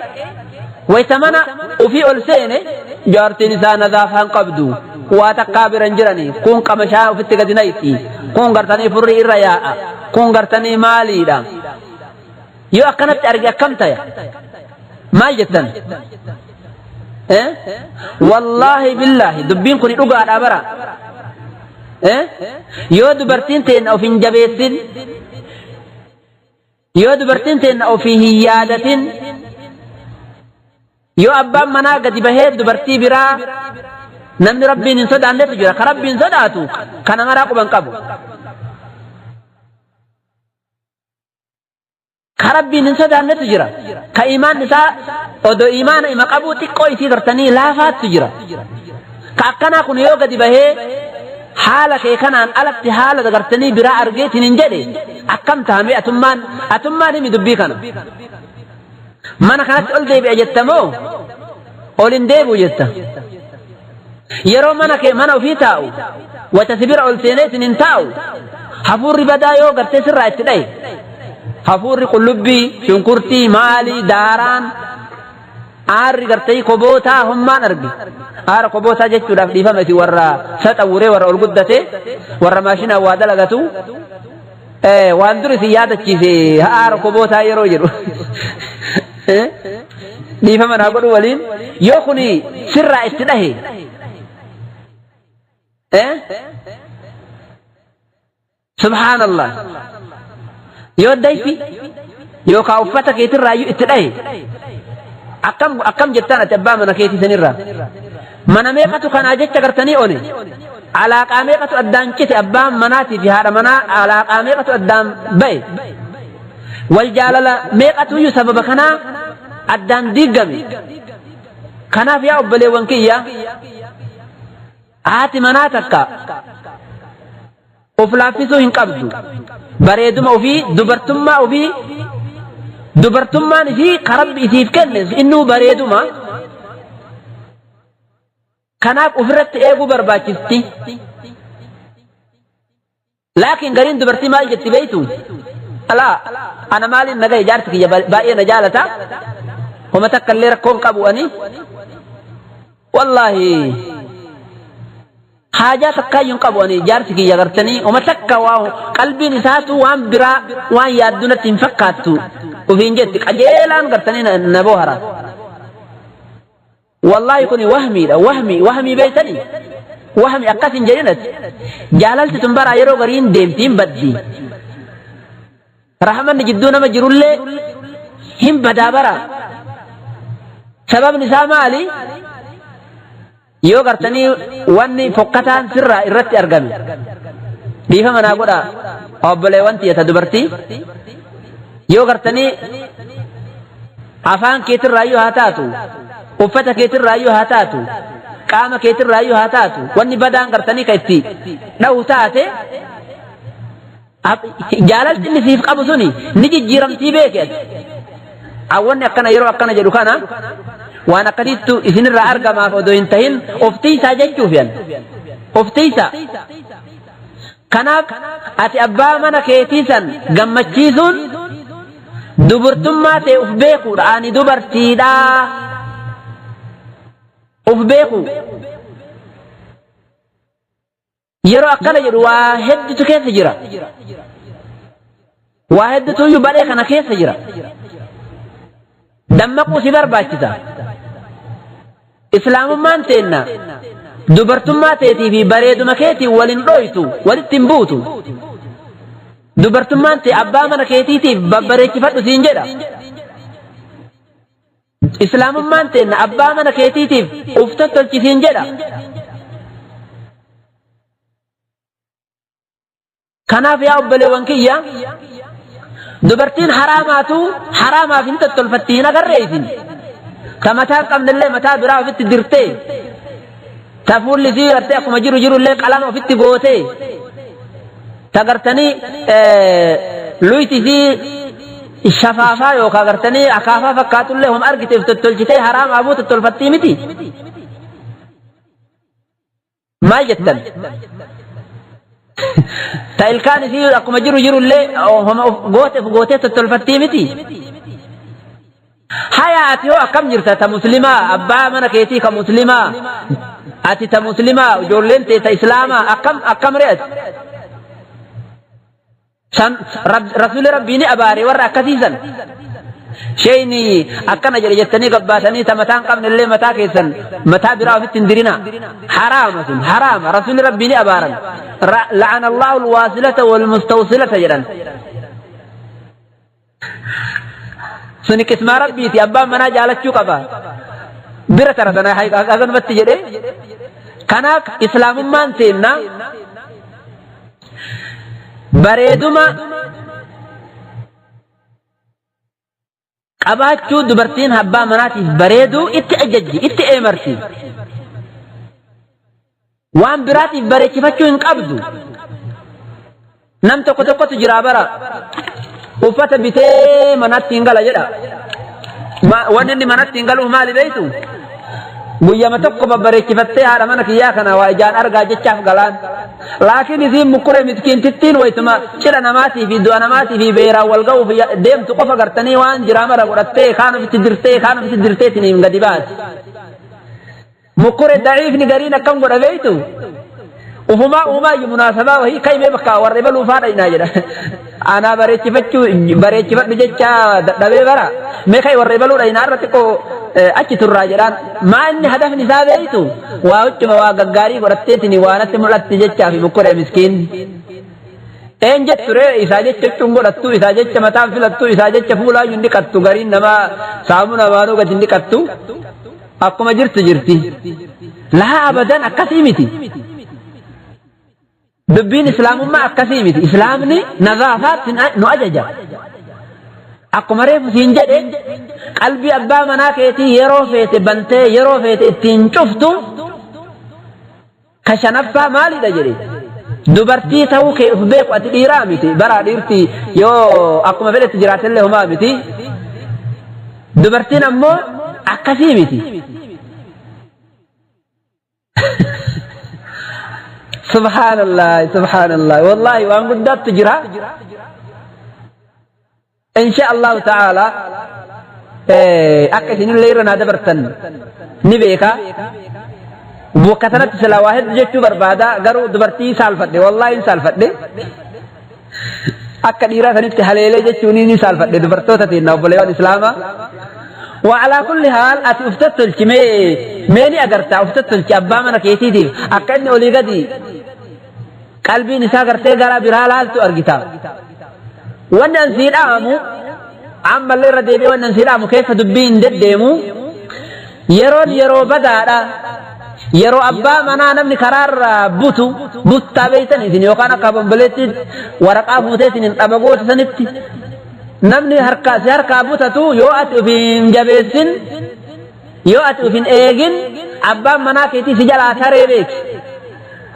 wayta mana ofii ol seene jaartiin isaa nadaafaa hin qabdu, waa takkaa bira hin jirani, kun qamashaa ofitti gadi naqxi, kun gartanii furrii irra yaa'a, kun gartanii maaliidha. Yoo akkanatti arge akkam taya? Maal jettan? Wallaahi billaahi dubbiin kun dhugaadhaa bara. Yoo dubartiin teenna of hin jabeessin, yoo dubartiin teenna ofii hin yaadatin, yoo abbaan manaa gadi bahee dubartii biraa, namni rabbiin hin sodaannetu jira, ka rabbiin sodaatu kana maraa quban qabu. Ka rabbiin hin sodaannetu jira. Ka imaan isaa odoo imaana ima qabuu xiqqoo isii gartanii laafaattu jira. Ka akkanaa kun yoo gadi bahee haala kee kanaan alatti haala gartanii biraa argeetiin hin jedhe akkam tahamee atummaan himi dubbii kana. Mana kanatti ol deebi'a jetta moo ol hin deebi'u jetta? Yeroo mana kee mana ofii taa'u wata si bira ol seeneetiin hin taa'u hafuurri badaa yoo gartee sirraa itti dhaye, hafuurri qullubbii, shunkurtii, maalii, daaraan, aarri gartee kobootaa hommaan arge. Aara kobootaa jechuudhaaf dhiifama isin warra saxawuree warra ol guddate warra maashinaan waa dalagatu waan dur isin yaadachiise aara kobootaa yeroo jedhu. Dhiifama naa godhu waliin yoo kuni sirraa itti dhahe. Subhaanallah. Yoo dayfi yookaan uffata keetirraa itti dhahe akkam jettaan ati abbaa mana keetii sanirraa? Mana meeqatu kanaa jecha gartanii one? Alaaqaa meeqatu addaan cite abbaan manaatii fi haadha manaa, alaaqaa meeqatu addaan ba'e? Wal jaalala meeqatu iyyuu sababa kanaa addaan diigame? Kanaaf yaa obboleewwan kiyya, haati manaa takka of laaffisuu hin qabdu. Bareeduma ofii, dubartummaa ofii, dubartummaan isii ka rabbi isiif kenne innuu bareeduma. Kanaaf ofirratti eeguu barbaachisti. Laakiin gariin dubartii maal jetti beeytu? Alaa ana maaliin naga jaarsi kiyya baay'ee na jaalata, homa takka illee rakkoon qabu, ani wallaahi haajaa takkaayyuu hin qabu, ani jaarsi kiyya gartanii homa takka waa qalbiin isaatu waan biraa waan yaaddu natti hin fakkaattu ufiin jetti, qajeelaan gartanii na boohara. Wallaahi kuni wahmiidha, wahmi wahmii beeytanii, wahmi akkas hin jedhinati. Jaalalti tun baraa yeroo gariin deemti, hin baddi. Rahmanni jidduu nama jirullee hin badaa bara. Sababni isaa maali? Yoo gartanii wanni fokkataan sirraa irratti argame, dhiifama naa godha obboleewwan tiyya dubartii, yoo gartanii afaan keetirraayyuu haa taatu, uffata keetirraayyuu haa taatu, qaama keetirraayyuu haa taatu, wanni badaan gartanii ka itti dhahu taate, jaalalti inni siif qabu suni ni jijjiiramtii beeke ati. Awwanni akkana yeroo akkana jedhu kana waan akkasiittu isinirraa argamaaf odoo hin tahin of tiisaa jechuuf yan. Of tiisaa. Kanaaf ati abbaa mana keetii san gammachiisuun dubartummaa ta'e uf beekuudha. Ani dubartiidhaa. Uf beeku. Yeroo akkana jedhu waa hedduutu keessa jira. Waa hedduutu iyyuu badhee kana keessa jira. Dammaquu si barbaachisa. Islaamummaan teenna dubartummaa teetii fi bareeduma keetiin waliin dhooytu, walitti hin buutu. Dubartummaan tee abbaa mana keetiitiif babbareechifadhu siin jedha. Islaamummaan teenna abbaa mana keetiitiif uf tottolchi siin jedha. Kanaaf yaa obboleewwan kiyya, dubartiin haraamaatu haraamaaf hin tottolfatti hin agarree isin. Ta mataa hin qabnellee mataa biraa ofitti dirtee, ta fuulli isii gartee akkuma jiru jirullee qalama ofitti gootee, ta gartanii luyti isii shafaafaa yookaan gartanii akaafaa fakkaatullee hom argiteef tottolchitee haraamaafuu tottolfattii miti. Maal jettan? Ta ilkaan isii akkuma jiru jirullee homa goote gootee tottolfattii miti. Haya, ati hoo akkam jirta? Ta muslimaa, abbaa mana keetii ka muslimaa, ati ta muslimaa, ijoolleen tee ta islaamaa, akkam akkam re'ati? San rasuulli rabbii ni abaare warra akkasiisan. Sheeyni akkana jedhe jettanii gabbaatanii ta mataa hin qabne illee mataa keessan mataa biraa ofitti hin dirina. Haraama sun haraama, rasuulli rabbii ni abaaran. La'ana Allahu alwaasilata walmustawsilata jedhan. Suni qismaa rabbiiti, abbaan manaa jaalachuu qaba. Bira tara sana haganumatti jedhe. Kanaaf islaamummaan teenna bareeduma qabaachuu, dubartiin abbaa manaatiif bareeduu itti ajajji, itti eemarti. Waan biraatiif bareechifachuu hin qabdu. Nam tokko tokkotu jira bara uffata bitee manatti hin gala jedha. Wanni inni manatti hin galuuf maali beektu? Guyyama tokko babbareechifattee haadha mana kiyyaa kana waa ijaan argaa jechaaf galaan. Laakiin isiin mukkuree miskiintittiin wayituma cidha namaatii fi du'a namaatii fi beeraan wal ga'uuf deemtu qofa gartanii waan jiraa mara godhattee kaan ofitti dirtee kaan ofitti dirtee tiniin gadi baati. Mukkure daciifni gariin akkam godha beektu? Ufumaa uumaayyuu munaasabaa wahii kaimee bakka warra ebaluu faadha inaa jedha. Anaa bareechifachuu bareechifadhu jecha dadhabee bara. Mee kai warra ebaluudha inaa irra xiqqoo achi turraa jedhaan. Maa inni hadafni isaa beektu? Waa huccuma waa gaggaarii godhatteetini waa natti mul'atti jechaa fi mukkure miskiin. Een jettu ree, isaa jecha huccuun godhattu, isaa jecha mataan filattu, isaa jecha fuulaayyuu hin dhiqattu, gariin namaa saamuna maanuu gadi hin dhiqattu. Akkuma jirtu jirti. Laa, abadan akkasii miti. Dubbiin islaamummaa akkasii miti. Islaamni nazaafaatti nu ajaja. Akkuma reefu siin jedhe, qalbii abbaa manaa keetii yeroo feete bantee yeroo feete ittiin cuftu. Ka shanaffaa maalidha jedhe? Dubartii ta'uu kee uf beeku. Ati dhiiraa miti. Baraa dhiirti yoo akkuma fedhetti jiraatellee homaa miti. Dubartiin ammoo akkasii miti. Subhaanallah, subhaanallah, wallaahi waan guddaattu jira. Insha Allahu ta'ala akka isinillee irra naa dabartan ni beeka. Bakka sanatti silaa waa hedduu jechuu barbaada, garuu dubartii saalfadhe, wallaahi hin saalfadhe. Akka dhiiraa sanitti haleelee jechuun ni saalfadhe dubartoota teenna, obboleewwan islaamaa. Wa alaa kulli haal, ati uf tottolchi, mee mee ni agartaa, uf tottolchi abbaa mana keetiitiif akka inni olii gadi qalbiin isaa gartee gara biraa laaltu argita. Wanni an sii dhaamu ammallee irra deebi'ee, wanni an sii dhaamu keessa dubbii hin deddeemu. Yeroon yeroo badaadha. Yeroo abbaa manaa namni karaarraa butu buttaa beeytan isin, yookaan akka bomboleetti waraqaa fuutee isin hin dhabagoota sanitti namni harkaa si harkaa butatu, yoo ati of hin jabeessin, yoo ati of hin eegin, abbaan manaa keetii si jalaa taree beeki.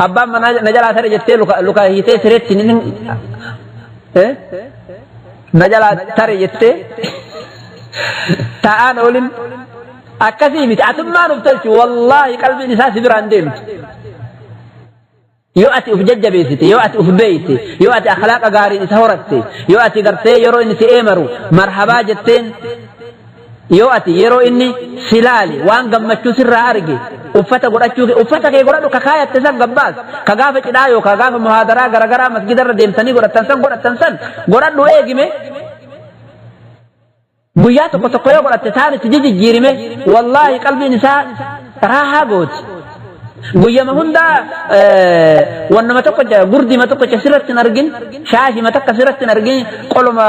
Abbaan manaa na jalaa tare jettee luka luka hiitee sireetti na jalaa tare jettee taa'aan oolin. Akkasii miti. Atummaan uf tolchi, wallaahi qalbiin isaa si biraan deemtu. Yoo ati uf jajjabeessite, yoo ati uf beeyte, yoo ati akhlaaqa gaariin isa horatte, yoo ati gartee yeroo inni si eemaru marhabaa jetteen, yoo ati yeroo inni si laale waan gammachuu sirraa arge, uffata godhachuu kee, uffata kee godhadhu, ka kaayatte san gabbaas, ka gaafa cidhaa yookaan gaafa muhaadaraa garagaraa masgidarra deemtanii godhattan san godhattan san godhadhu, eegime. Guyyaa tokko tokko yoo godhatte taan itti jijjiirime, wallaahi qalbiin isaa raahaa gooti. Guyyama hundaa wannuma tokkocha gurdima tokkocha sirratti hin argin, shaashima takka sirratti hin argin, qoluma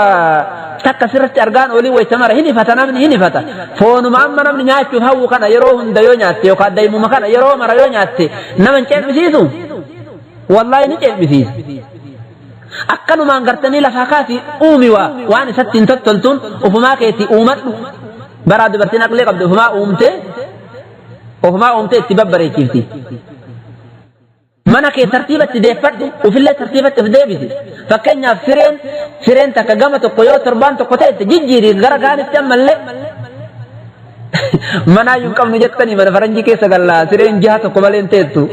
takka sirratti argaan olii wayita mara hin ifata, namni hin ifata. Foonuma amma namni nyaachuuf hawwu kana yeroo hunda yoo nyaatte yookaan daa'imuma kana yeroo mara yoo nyaatte nama hin ceephisiisu. Wallaahi ni ceephisiisa. Akkanumaan gartanii lafaa kaasii uumi waa waan isatti hin tottoltuun ofumaa keetii uumadhu. Baraa dubartiin aqlee qabdu ofumaa uumtee ofumaa uumtee itti babbareechifti. Mana kee tartiibatti deeffadhu, ofillee tartiibatti of deebisi. Fakkeenyaaf sireen takka gama tokko yoo torbaan tokko ta'e jijjiiri gara kaanitti ammallee. Manaa hin qabnu jettanii mana faranjii keessa gallaa sireen jiha tokko malee hin teettu.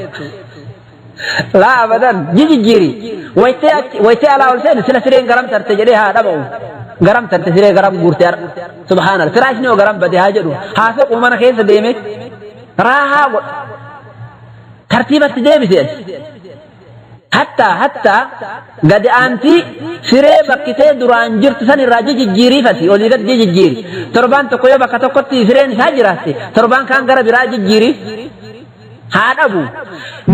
Laa abadan jijjiiri. Wayitee alaa ol seeni sila sireen garam tarte jedhee haa dhaba'u. Garam tarte siree garam guurte har'a. Subhaanallah firaashni hoo garam bade haa jedhu. Haa soquu mana keessa deeme. Raahaa godha. Tartiibatti deebisi ati. Hatta gadi aantii siree bakkitee duraan jirtu san irraa jijjiiriifati olii gad jijjiiri. Torbaan tokko yoo bakka tokkotti sireen isaa jiraatte torbaan kaan gara biraa jijjiiri. Haa dhabu.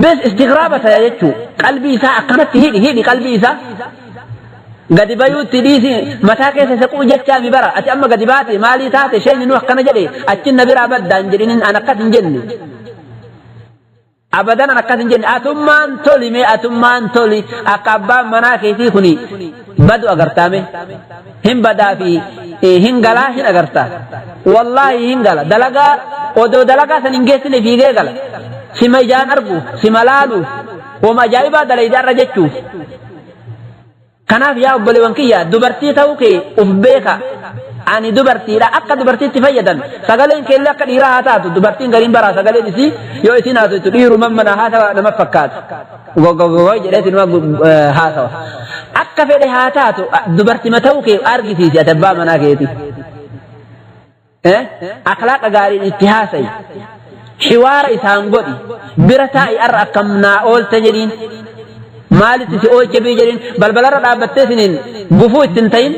Bes istighraaba ta'e jechuu qalbii isaa akkanatti hidhi hidhi qalbii isaa. Gadi bayuutti dhiisi mataa keessa isa quu jechaa mi bara ati amma gadi baate maalii taate isheen nu akkana jedhe achin na biraa baddaan jedhinin an akkas hin jenne. Abadan an akkas hin jenne atummaan toli mee atummaan toli akka abbaan manaa keetii kuni badu agartaame hin badaa fi hin galaa hin agartaa. Wallaahi hin gala dalagaa odoo dalagaa san hin geessine fiigee gala. Sima ijaan argu sima laalu wama ajaa'ibaa dalaydaarra jechuuf. Kanaaf yaa obboleewwan kiyya dubartii ta'uu kee uf beeka. Ani dubartiidha akka dubartiitti fayyadame sagaleen keellee akka dhiiraa haa taatu dubartiin gariin baraa sagaleen isii yoo isiin haasoftu dhiiruma mana haasawa nama fakkaata. Gogogogo jedheeti nama haasawa. Akka fedhe haa taatu dubartima ta'uu kee argisiisi ati abbaa manaa keeti. Akhlaaqa gaariin itti haasa'i. Xiwaara isaan godhi. Bira taa'i arra akkam naa oolte jedhiin. Maalitti si oolche bii jedhiin balbalarra dhaabbattee siniin gufuu ittiin ta'in.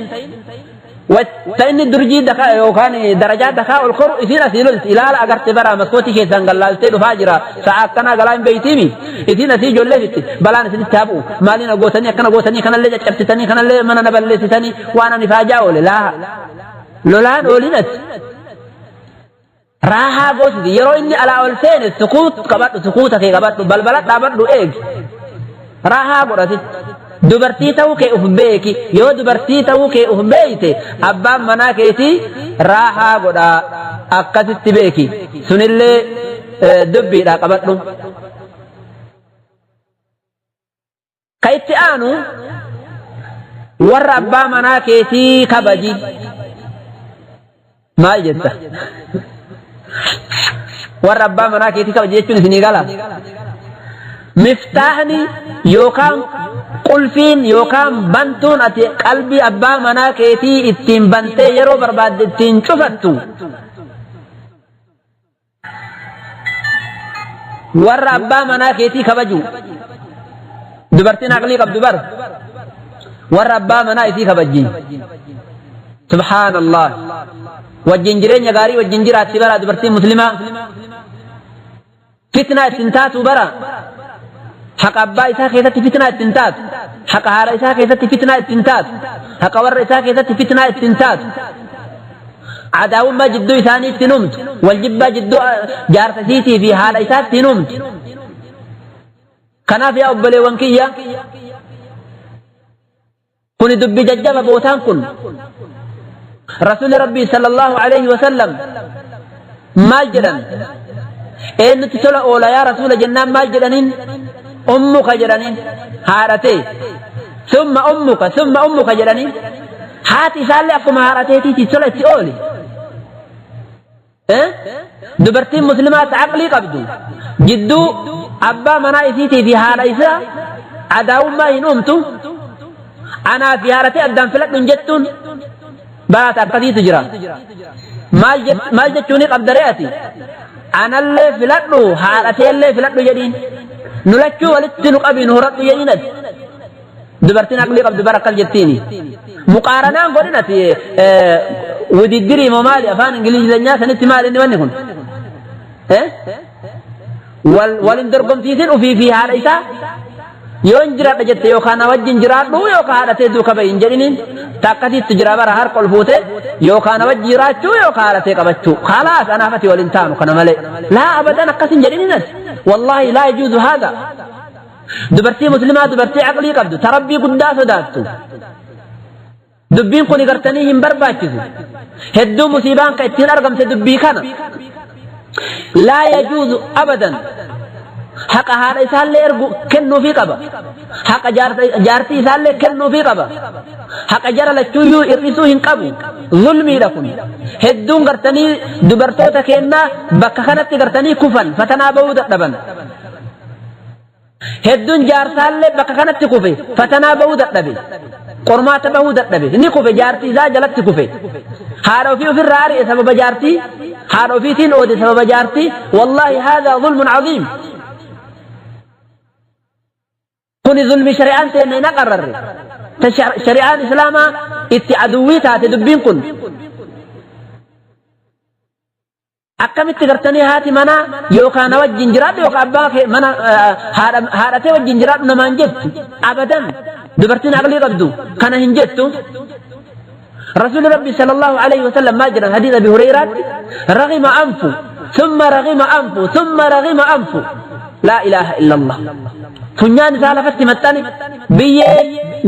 Wata inni durjii dakaa yookaan darajaa dakaa ol koru isiin asii lolti ilaala agarte bara maskootii keessaan gallaaltee dhufaa jira sa'a akkanaa galaa hin beeytiimi isiin asii ijoollee fitti balaan isinitti haa bu'u maaliin gootanii akkana gootanii kanallee caccabsitanii kanallee mana na balleessitanii waan ani faajaa oole laa lolaan oolin ati raahaa goositi yeroo inni alaa ol seene sukuut qabadhu sukuuta kee qabadhu balbala dhaabadhu eegi raahaa godhatitti. Dubartii ta'uu kee uf beeki yoo dubartii ta'uu kee uf beeyte abbaan manaa keetii raahaa godhaa akkasitti beeki sunillee dubbiidhaa qabadhu. Ka itti aanu warra abbaa manaa keetii kabaji. Maal jetta? Warra abbaa manaa keetii kabaji jechuun isinii gala. Miftaahni yookaan qulfiin yookaan bantuun ati qalbii abbaa manaa keetii ittiin bantee yeroo barbaadde ittiin cufattu warra abbaa manaa keetii kabaju. Dubartiin aqlii qabdu bar warra abbaa manaa isii kabajji. Subhaanallah. Wajjin jireenya gaarii wajjin jiraatti bara dubartiin muslimaa. Fitnaa ittiin taatu bara. Haqa abbaa isaa keessatti fitnaa ittiin taatu. Haqa haadha isaa keessatti fitnaa ittiin taatu. Haqa warra isaa keessatti fitnaa ittiin taatu. Adaawummaa jidduu isaanii ittiin humtu. Waljibbaa jidduu jaarsa isiitii fi haadha isaa ittiin humtu. Kanaaf yaa obboleewwan kiyya kuni dubbi jajjaba bootaan kun Rasuulli Rabbii sallallahu alaihi wasallam maal jedhan eenyutti tola oola yaa Rasuula jennaan maal jedhaniin ummuka jedhaniin haadhatee summa ummuka summa ummuka jedhaniin haati isaallee akkuma haadhateetiiti tola itti ooli. Dubartiin muslimaa aqlii qabdu jidduu abbaa manaa isiitii fi haadha isaa adaawummaa hin uumtu. Anaa fi haadhatee addaan filadhu hin jettuun baraata akkasiitu jira. Maal jechuuni qabdaree ati? Anallee filadhu haadhateellee filadhu jedhiin. Nu lachuu walitti nu qabii nu horadhu jedhiin ati. Dubartiin aqlii qabdu bara akkas jettiini. Muqaaranaan godhin ati wudiddirii moo maali afaan Ingilizeenyaa sanitti maali inni wanni kun? Wal hin dorgomsiisin ufii fi haadha isaa. Yoo hin jiraadha jette yookaan na wajjin jiraadhu yookaan haadha tee duuka bahi hin jedhiniin. Takkasitti jira bara harka ol fuute yookaan na wajji jiraachuu yookaan haadha tee qabachuu. Khalaas, anaaf ati waliin taanu kana malee. Laa, abadan, akkas hin jedhiniin ati. Wallaahi laa yajuuzu haadha. Dubartii muslimaa, dubartii aqlii qabdu, ta Rabbii guddaa sodaattu. Dubbiin kun gartanii hin barbaachisu. Hedduu musiibaan ka ittiin argamte dubbii kana. Laa yajuuzu abadan. Haqa haadha isaallee ergu kennuufii qaba. Haqa jaartii isaallee kennuufii qaba. Haqa jara lachuuyyuu hir'isuu hin qabu. Zulmiidha kun. Hedduun gartanii dubartoota kennaa bakka kanatti gartanii kufan, fatanaa bahuu dadhaban. Hedduun jaarsaallee bakka kanatti kufe, fatanaa bahuu dadhabe. Qormaata bahuu dadhabe. Ni kufe, jaartii isaa jalatti kufe. Haadha ofii ofirraa ari'e sababa jaartii. Haadha ofiitiin oode sababa jaartii. Wallaahi haadhaa zulmun caziim. Kuni zulmi shari'aan teenne hin aqarrarre. Ta shari'aan islaamaa itti aduwwii taate dubbiin kun. Akkamitti gartanii haati manaa yookaan na wajjin jiraadhu yookaan abbaa kee mana haadhatee wajjin jiraadhu namaan jettu? Abadan, dubartiin aqlii qabdu kana hin jettu. Rasuulli Rabbi sallallahu alaihi wasallam maal jedhan hadiisa Abi Hureyraatti? Ragima anfu thumma ragima anfu thumma ragima anfu. Laa ilaaha illallah. Funyaan isaa lafatti maxxane, biyyee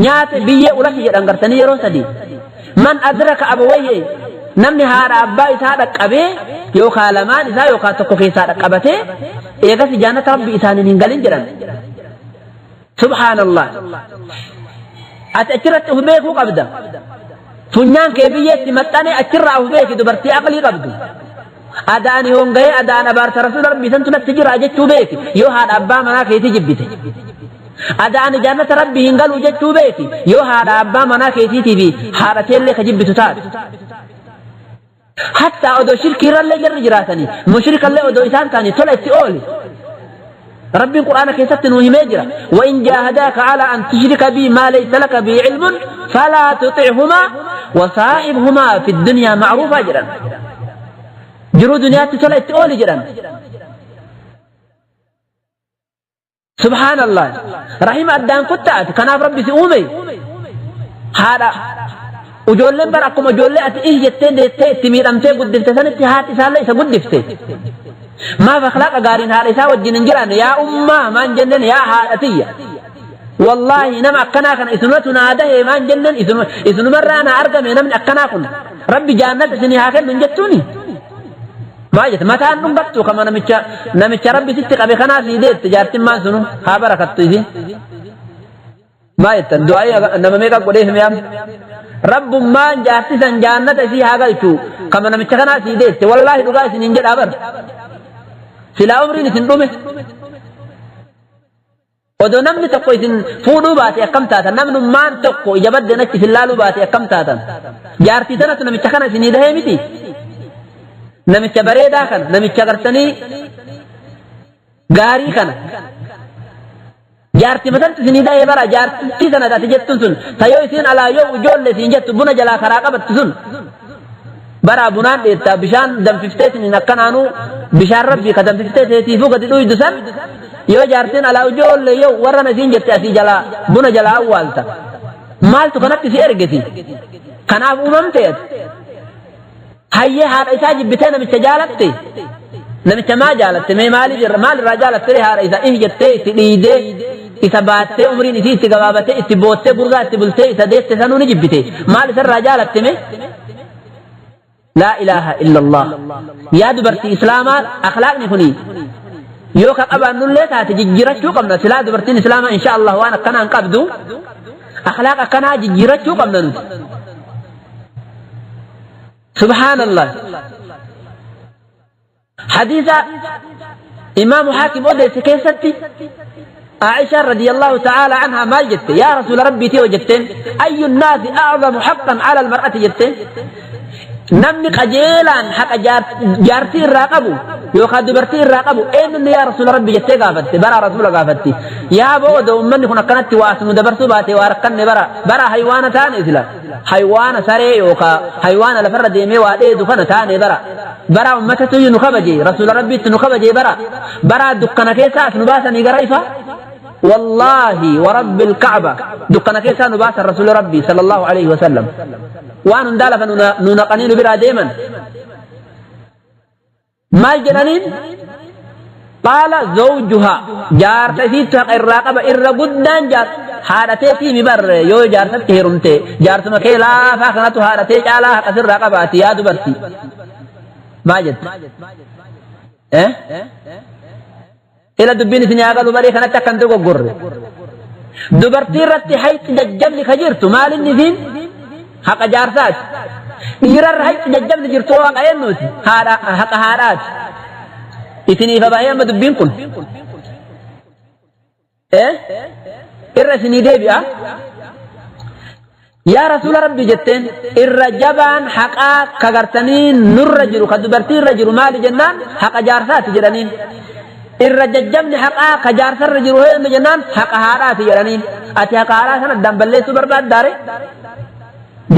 nyaate, biyyee ulati jedhan gartanii yeroo sadii. Man adraka abawayhi, namni haadha abbaa isaa dhaqqabee yookaan lamaan isaa yookaan tokko keessaa dhaqqabatee eegas jannata Rabbi isaaniin hin galin jedhan. Subhaanallah. Ati achirratti of beekuu qabda. Funyaan kee biyyeetti maxxane, achirraa of beeki, dubartii aqlii qabdu. Adaan hongahee, adaan abaarsa rasuula Rabbii santu natti jira jechuu beeki yoo haadha abbaa manaa keetii jibbite. Adaan jannata Rabbii hin galu jechuu beeki yoo haadha abbaa manaa keetiitii fi haadha teellee ka jibbitu taate. Hattaa odoo shirkii irrallee jarri jiraatanii, mushrikallee odoo isaan ta'anii, tola itti ooli. Rabbiin Qur'aana keessatti nuu himee jira. وإن جاهداك على أن تشرك بي ما ليس لك به علم فلا تطعهما وصاحبهما في الدنيا معروفا jedhan. Jiruu duniyaatti tola itti ooli jedhan. Subhaanallah. Rahima addaan kuttaate kanaaf Rabbi si uume. Haadha ijoolleen bara akkuma ijoollee ati ih jettee deettee itti miidhamtee guddifte sanitti haati isaallee isa guddifte. Maaf akhlaaqa gaariin haadha isaa wajjin hin jiraanne? Yaa ummaa maan jenneen, yaa haadha tiyya. Wallaahi nama akkanaa kana isinumatu naa dahe maan jenneen, isinumarraa naa argame namni akkanaa kun. Rabbi jaannata isinii haa kennu hin jettuuni. Maal jette? Mataan dhungattu kama namicha Rabbi sitti qabe kanaa sii deette jaartiin maan sunu haa barakattu isin. Maal jettan? Du'aa nama meeqa godheef mi'am? Rabbummaan jaarti san jaannata isii haa galchu kama namicha kanaa sii deette. Wallaahi dhugaa isin hin jedhaa bar. Silaa umriin isin dhume. Odoo namni tokko isin fuudhuu baate akkam taatan? Namnummaan tokko ija baddeen achi isin laaluu baate akkam taatan? Jaartii tanatu namicha kana isinii dahee miti. Namicha bareedaa kana, namicha gartanii gaarii kana. Jaartii matantu isinii dahee bara. Jaartii sana ati jettuun sun tayoo isiin alaa yoo ijoollee isin jettu buna jalaa karaa qabattu sun. Bara bunaan dheettaa, bishaan danfiftee isiniin akkanaanuu, bishaan Rabbii ka danfiftee teetiifuu gadi dhuydu san, yoo jaartiin alaa ijoollee yoo warra isiin jette asii jalaa buna jalaa awwaalta. Maaltu kanatti si ergeti? Kanaaf uumamte ati. Hayyee, haadha isaa jibbitee namicha jaalatte. Namicha maa jaalatte? Mee maal irraa jaalatte haadha isaa ih jettee itti dhiidee, isa baattee, umriin isii itti gabaabatee, itti boottee, gurraa itti bultee isa deette sanuu ni jibbite. Maal isarraa jaalatte mee? Laa ilaaha illallah. Yaa dubartii islaamaa, akhlaaqni kuni yoo ka qabaannullee taate jijjiirachuu qabna. Silaa dubartiin islaamaa insha Allah waan akkanaa hin qabdu. Akhlaaq akkanaa jijjiirachuu qabna nuti. Subhaanallah. Hadiisa Imaamu Haakim odeesse keessatti عائشة رضي الله تعالى عنها ما جت يا رسول ربي تيو جتين أي الناس أعظم حقا على المرأة؟ جتين namni qajeelaan haqa jaartii irraa qabu. Yookaan dubartii irraa qabu eenyuun yaa rasuula rabbi jettee gaafatte bara rasuula gaafatti. Yaa booda uummanni kun akkanatti waa nu dabarsuu baate waa rakkanne bara bara haywaana taane isla haywaana saree yookaan haywaana lafarra deemee waa dheedu kana taane bara bara uummatatu nu kabaje rasuula rabbiitti nu kabaje bara bara dukkana keessaa as nu baasanii gara ifa. والله ورب الكعبة دكنا كيسا نباس الرسول ربي صلى الله عليه وسلم وان اندال فننقنين برا ديما ما الجنانين قال زوجها جارتي الراقبة إر قدان جار حالتي في مبر يو جارتي هرمتي جارت مكي لا فاخنة حالتي جالا قصر راقبة يا دبرتي ما جد اه إلى دبين سنيا قالوا بري خنا تكن تقو قر دبرتي رتي حيت دجل خجرت مال النزين حق جارسات يرر حيت دجل جرتو حق أينوس هذا حق هارات إتني فبايا ما دبين كل إيه الرسني ديبيا يا رسول ربي جتين الرجبان حقا كغرتني نور رجل كدبرتي رجل مال جنان حق جارسات جرانين الرججمني حقا كجارس الرجل هي مجنان حق هارات جرانين أتي حق هارات أنا دم سوبر باد داري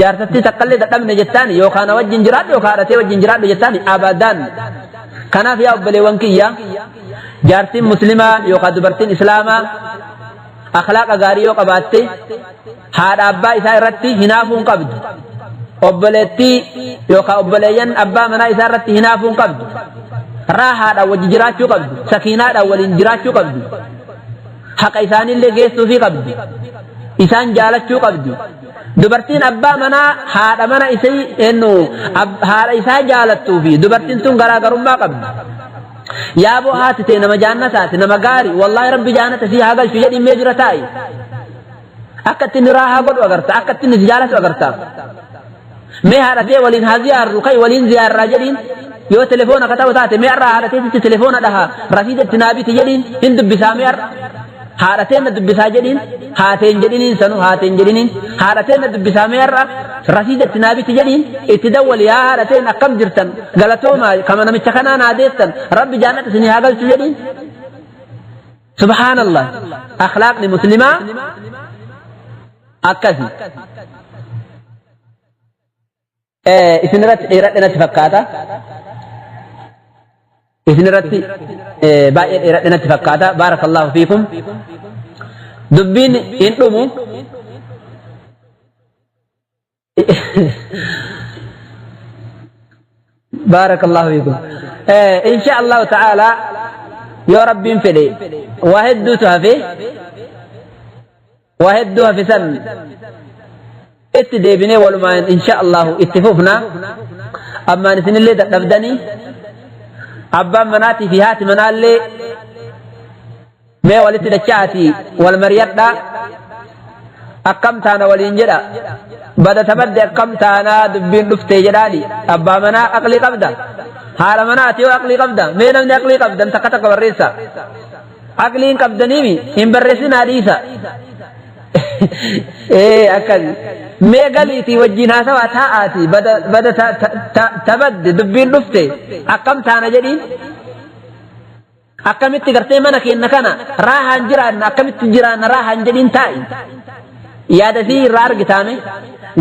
جارستي تقلد دم جتاني يو كان وجه جراد يو كارتي وجه جراد جتاني أبدا كان في أبلي وانكيا جارتي مسلمة يو كدبرتين إسلاما أخلاق غاريو قباتي هذا أبا إساء رتي هنافون قبض أبلتي يو كأبليين أبا منا إساء رتي هنافون قبض راحة وجه جراتشو قبض سكينة ولين جراتشو قبض حق إسان اللي جيسو في قبض إسان جالتشو قبض دبرتين أبا منا هذا منا إسي إنه هذا إسا جالتو في دبرتين تون غرا غرما قبض يا أبو هاتي نما جانة تاتي نما غاري والله ربي جانة فيها قال في جدي مجرتاي أكتني راحة قد وغرتا أكتني زيارة وغرتا ما هذا ولين هزيار رقي ولين زيار راجلين يو تليفون كتاو تاتي مي أرى هالتين تليفون لها رصيد التنابي تجدين هند بسامير هالتين دبسا جدين هاتين جدين سنو هاتين جدين هالتين دبسامير رصيد التنابي تجدين اتدول يا هالتين أقم جرتن قالتوما كما نمتخنا ناديتن ربي جانت سني هاقل تجدين سبحان الله أخلاق المسلمة أكثر إسنرت إيرادنا تفكاتا إسنرت باقي إيرادنا تفكاتا بارك الله فيكم دبين إنتمو بارك الله فيكم إن شاء الله تعالى يا رب فدي وهدوتها في وهدوها في سن اتديبني ولما إن شاء الله اتفوفنا أما نسن اللي دبدني أبا مناتي في هاتي منالي ما ولدت دشاتي والمريض أقمت أنا ولينجلا بدا تبدأ أقمت أنا دبين دفتي جلالي أبا منا أقلي قبدا هذا مناتي وأقلي قبدا مين من أقلي قبدا انت قتك بريسا أقلي قبدا نيمي إن بريسنا ريسا إيه أكل ميغاليتي وجينا سوا تاعتي بدا بدا تبد دبين دفتي أقمت أنا جدين أقمت قرتي منك إن كان راها جيران أقمت جيران راها جدين تاي يا دسي رار قتامي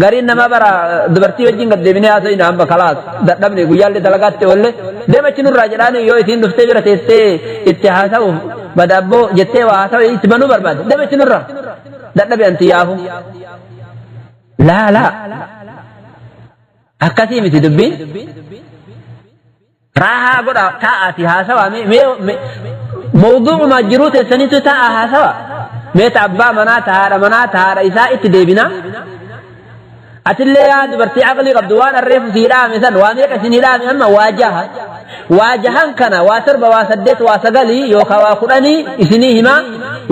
غرين ما برا دبرتي وجين قد دبني هذا نعم خلاص دبني قيال لي دلقات ولا دم شنو راجلاني يو يثين دفتي برا تستي اتحاسه بدا بو جتة واسه يتبنو برباد دم شنو را دبني أنت ياهو لا لا أكثر من تدبين راها قرا تأتي هاسوا مي موضوع ما جروت السنة تاء هاسوا ميت أبا منات هذا منات هذا إساء تدبنا أتلي يا دبرتي عقلي قبضوان الريف سيرا مثلا واميك سنيرا أما واجهة واجهان كان واسر بواسدت واسقلي يوكا وقراني إسنيهما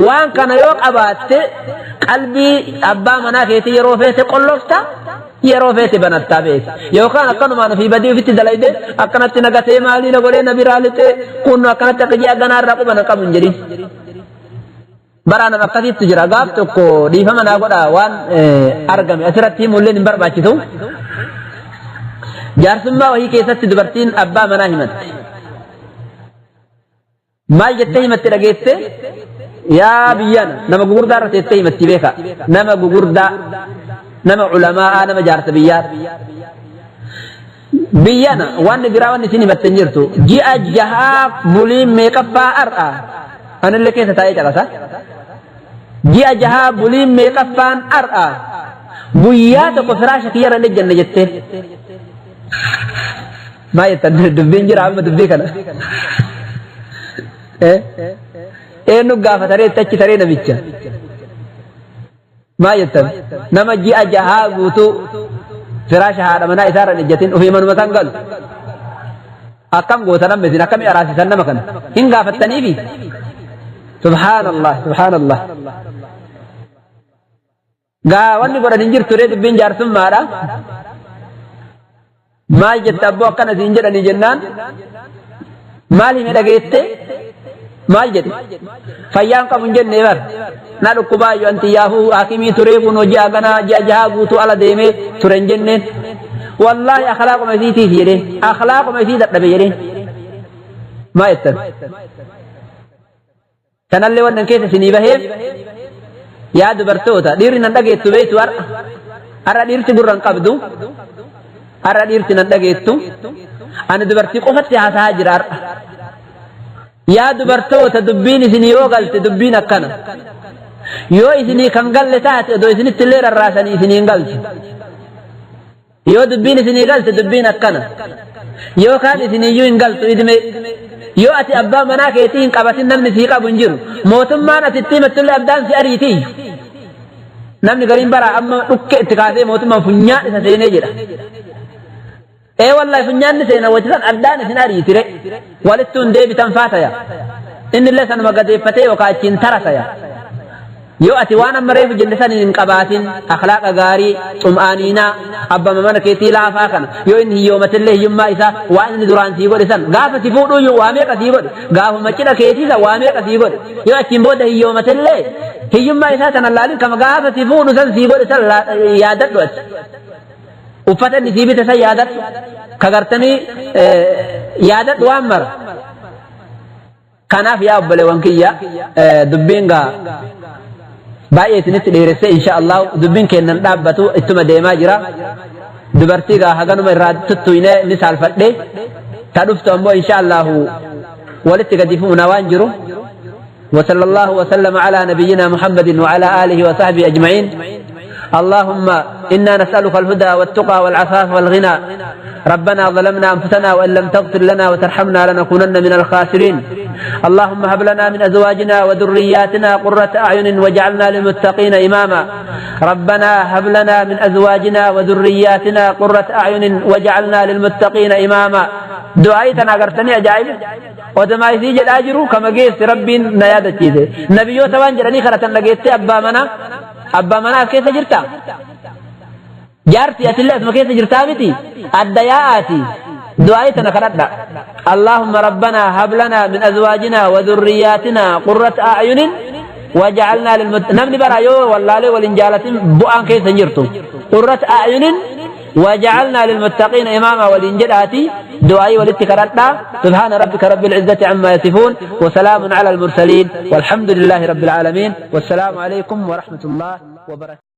وان كان يوك أبات قلبي أبا مناكيتي يروفيتي قلوفتا يروفيتي بناتا بيت يوكا أكنو ما في بدي في تدلايد أكنت نغتي مالي نغولي نبيرالتي كونو أكنت تقجي أغنى الرقو بنكا منجري برانا مقصد تجرا غاف tokko dhiifama naa godha waan argame asirratti himuulleen hin barbaachisu jaarsummaa wahii keessatti dubartiin abbaa manaa himatte Maal jettee himatti dhageette? Yaa biyyana nama gugurdaa irra teessee himatti beeka. Nama gugurdaa, nama culamaa'aa, nama jaarsa biyyaa. Biyyana wanni biraa wanni isin himatte hin jirtu. Ji'a jahaa bulii meeqaffaa har'a? Anillee keessa taa'ee caqasa. Ji'a jahaa bulii meeqaffaan har'a? Guyyaa tokko firaasha kiyyarra hin ejjanne jettee. Maa jettan dubbiin jira amma dubbii kana. Eenyu gaafa taree itti achi taree namicha. Maa jettan nama ji'a jahaa guutuu firaasha haadha manaa isaarra hin ejjatin ofii manuma san galu. Akkam goota namni isin akkamii araasisan nama kana hin gaafattaniifi. Subhaanallah subhaanallah. Gaa wanni godhan hin jirtu ree dubbiin jaarsummaadha. Maal jetta abboo akkana siin jedhanii jennaan maal hime dhageette maal jedhe fayyaan qabu hin jenne bar na dhukkubaa yoo anti yaafuu hakimii turee kun hojii haganaa ji'a jahaa guutuu ala deemee ture hin jenneen wallaahi akhlaaquma isiitiif jedheen akhlaaquma isii dadhabe jedheen maa jettan Tanallee wannan keessa isinii baheef yaa dubartoota dhiirri nan dhageettu beektu har'a har'a dhiirti gurra hin qabdu har'a dhiirti nan dhageettu ani dubartii qofatti haasahaa jira har'a. Yaa dubartoota dubbiin isinii yoo galte dubbiin akkana yoo isinii kan galle taate odoo isinitti illee rarraasanii isinii hin galtu. Yoo dubbiin isinii galte dubbiin akkana. Yookaan isiniyyuu hin galtu idime. Yoo ati abbaa manaa keetii hin qabatin namni sii qabu hin jiru. Mootummaan ati itti himattullee addaan si ariitiyyu. Namni gariin bara amma dhukkee itti kaasee mootummaan funyaan isa seenee jedha. Ee wallahi funyaan ni seena wajji san addaan isin ariitire. Walittuu hin deebitan faataya. Inni illee sanuma gadeeffatee yookaan achiin tarasaya. Yoo ati waan amma reefu jenne saniin hin qabaatin akhlaaqa gaarii, xum'aaniinaa, abbama mana keetii laafaa kana yoo inni hiyyoomatillee hiyyummaa isaa waan inni duraan sii godhe san gaafa si fuudhuyyuu waa meeqa sii godhe gaafuma cidha keetii san waa meeqa sii godhe yoo achiin booda hiyyoomatillee hiyyummaa isaa sana laalin kama gaafa si fuudhu san sii godhe san yaadadhu ati. Uffata inni sii bite san yaadadhu ka gartanii yaadadhu waan mara. Kanaaf yaa obboleewwan kiyya dubbiin gaa baay'ee isinitti dheeressee insha Allah dubbiin kennan dhaabbatu ittuma deemaa jira. Dubartii gaa haganuma irraa tuttuyne ni saalfadhe. Ta dhuftu ammoo insha Allah walitti gadi fuuna waan jiru. وصلى الله وسلم على نبينا محمد وعلى آله وصحبه أجمعين. اللهم إنا نسألك الهدى والتقى والعفاف والغنى. ربنا ظلمنا أنفسنا وإن لم تغفر لنا وترحمنا لنكونن من الخاسرين. اللهم هب لنا من أزواجنا وذرياتنا قرة أعين واجعلنا للمتقين إماما. ربنا هب لنا من أزواجنا وذرياتنا قرة أعين واجعلنا للمتقين إماما. دعايتنا أغرتني أجائب ودما يسيج الأجر كما جيس ربي نيادة تيزي نبيو توان جراني خرطان لقيت أبا منا أبا منا كيف جرتا جارتي أتلي أسمى كيف جرتا متي الدياءاتي دعايتنا خرطنا. اللهم ربنا هب لنا من أزواجنا وذرياتنا قرة أعين وجعلنا للمتقين نمني برايو والله لي والإنجالة بؤان كيف جرتو قرة أعين وجعلنا للمتقين إماما والإنجلاتي دعائي والاتكارتنا. سبحان ربك رب العزة عما يصفون وسلام على المرسلين والحمد لله رب العالمين والسلام عليكم ورحمة الله وبركاته.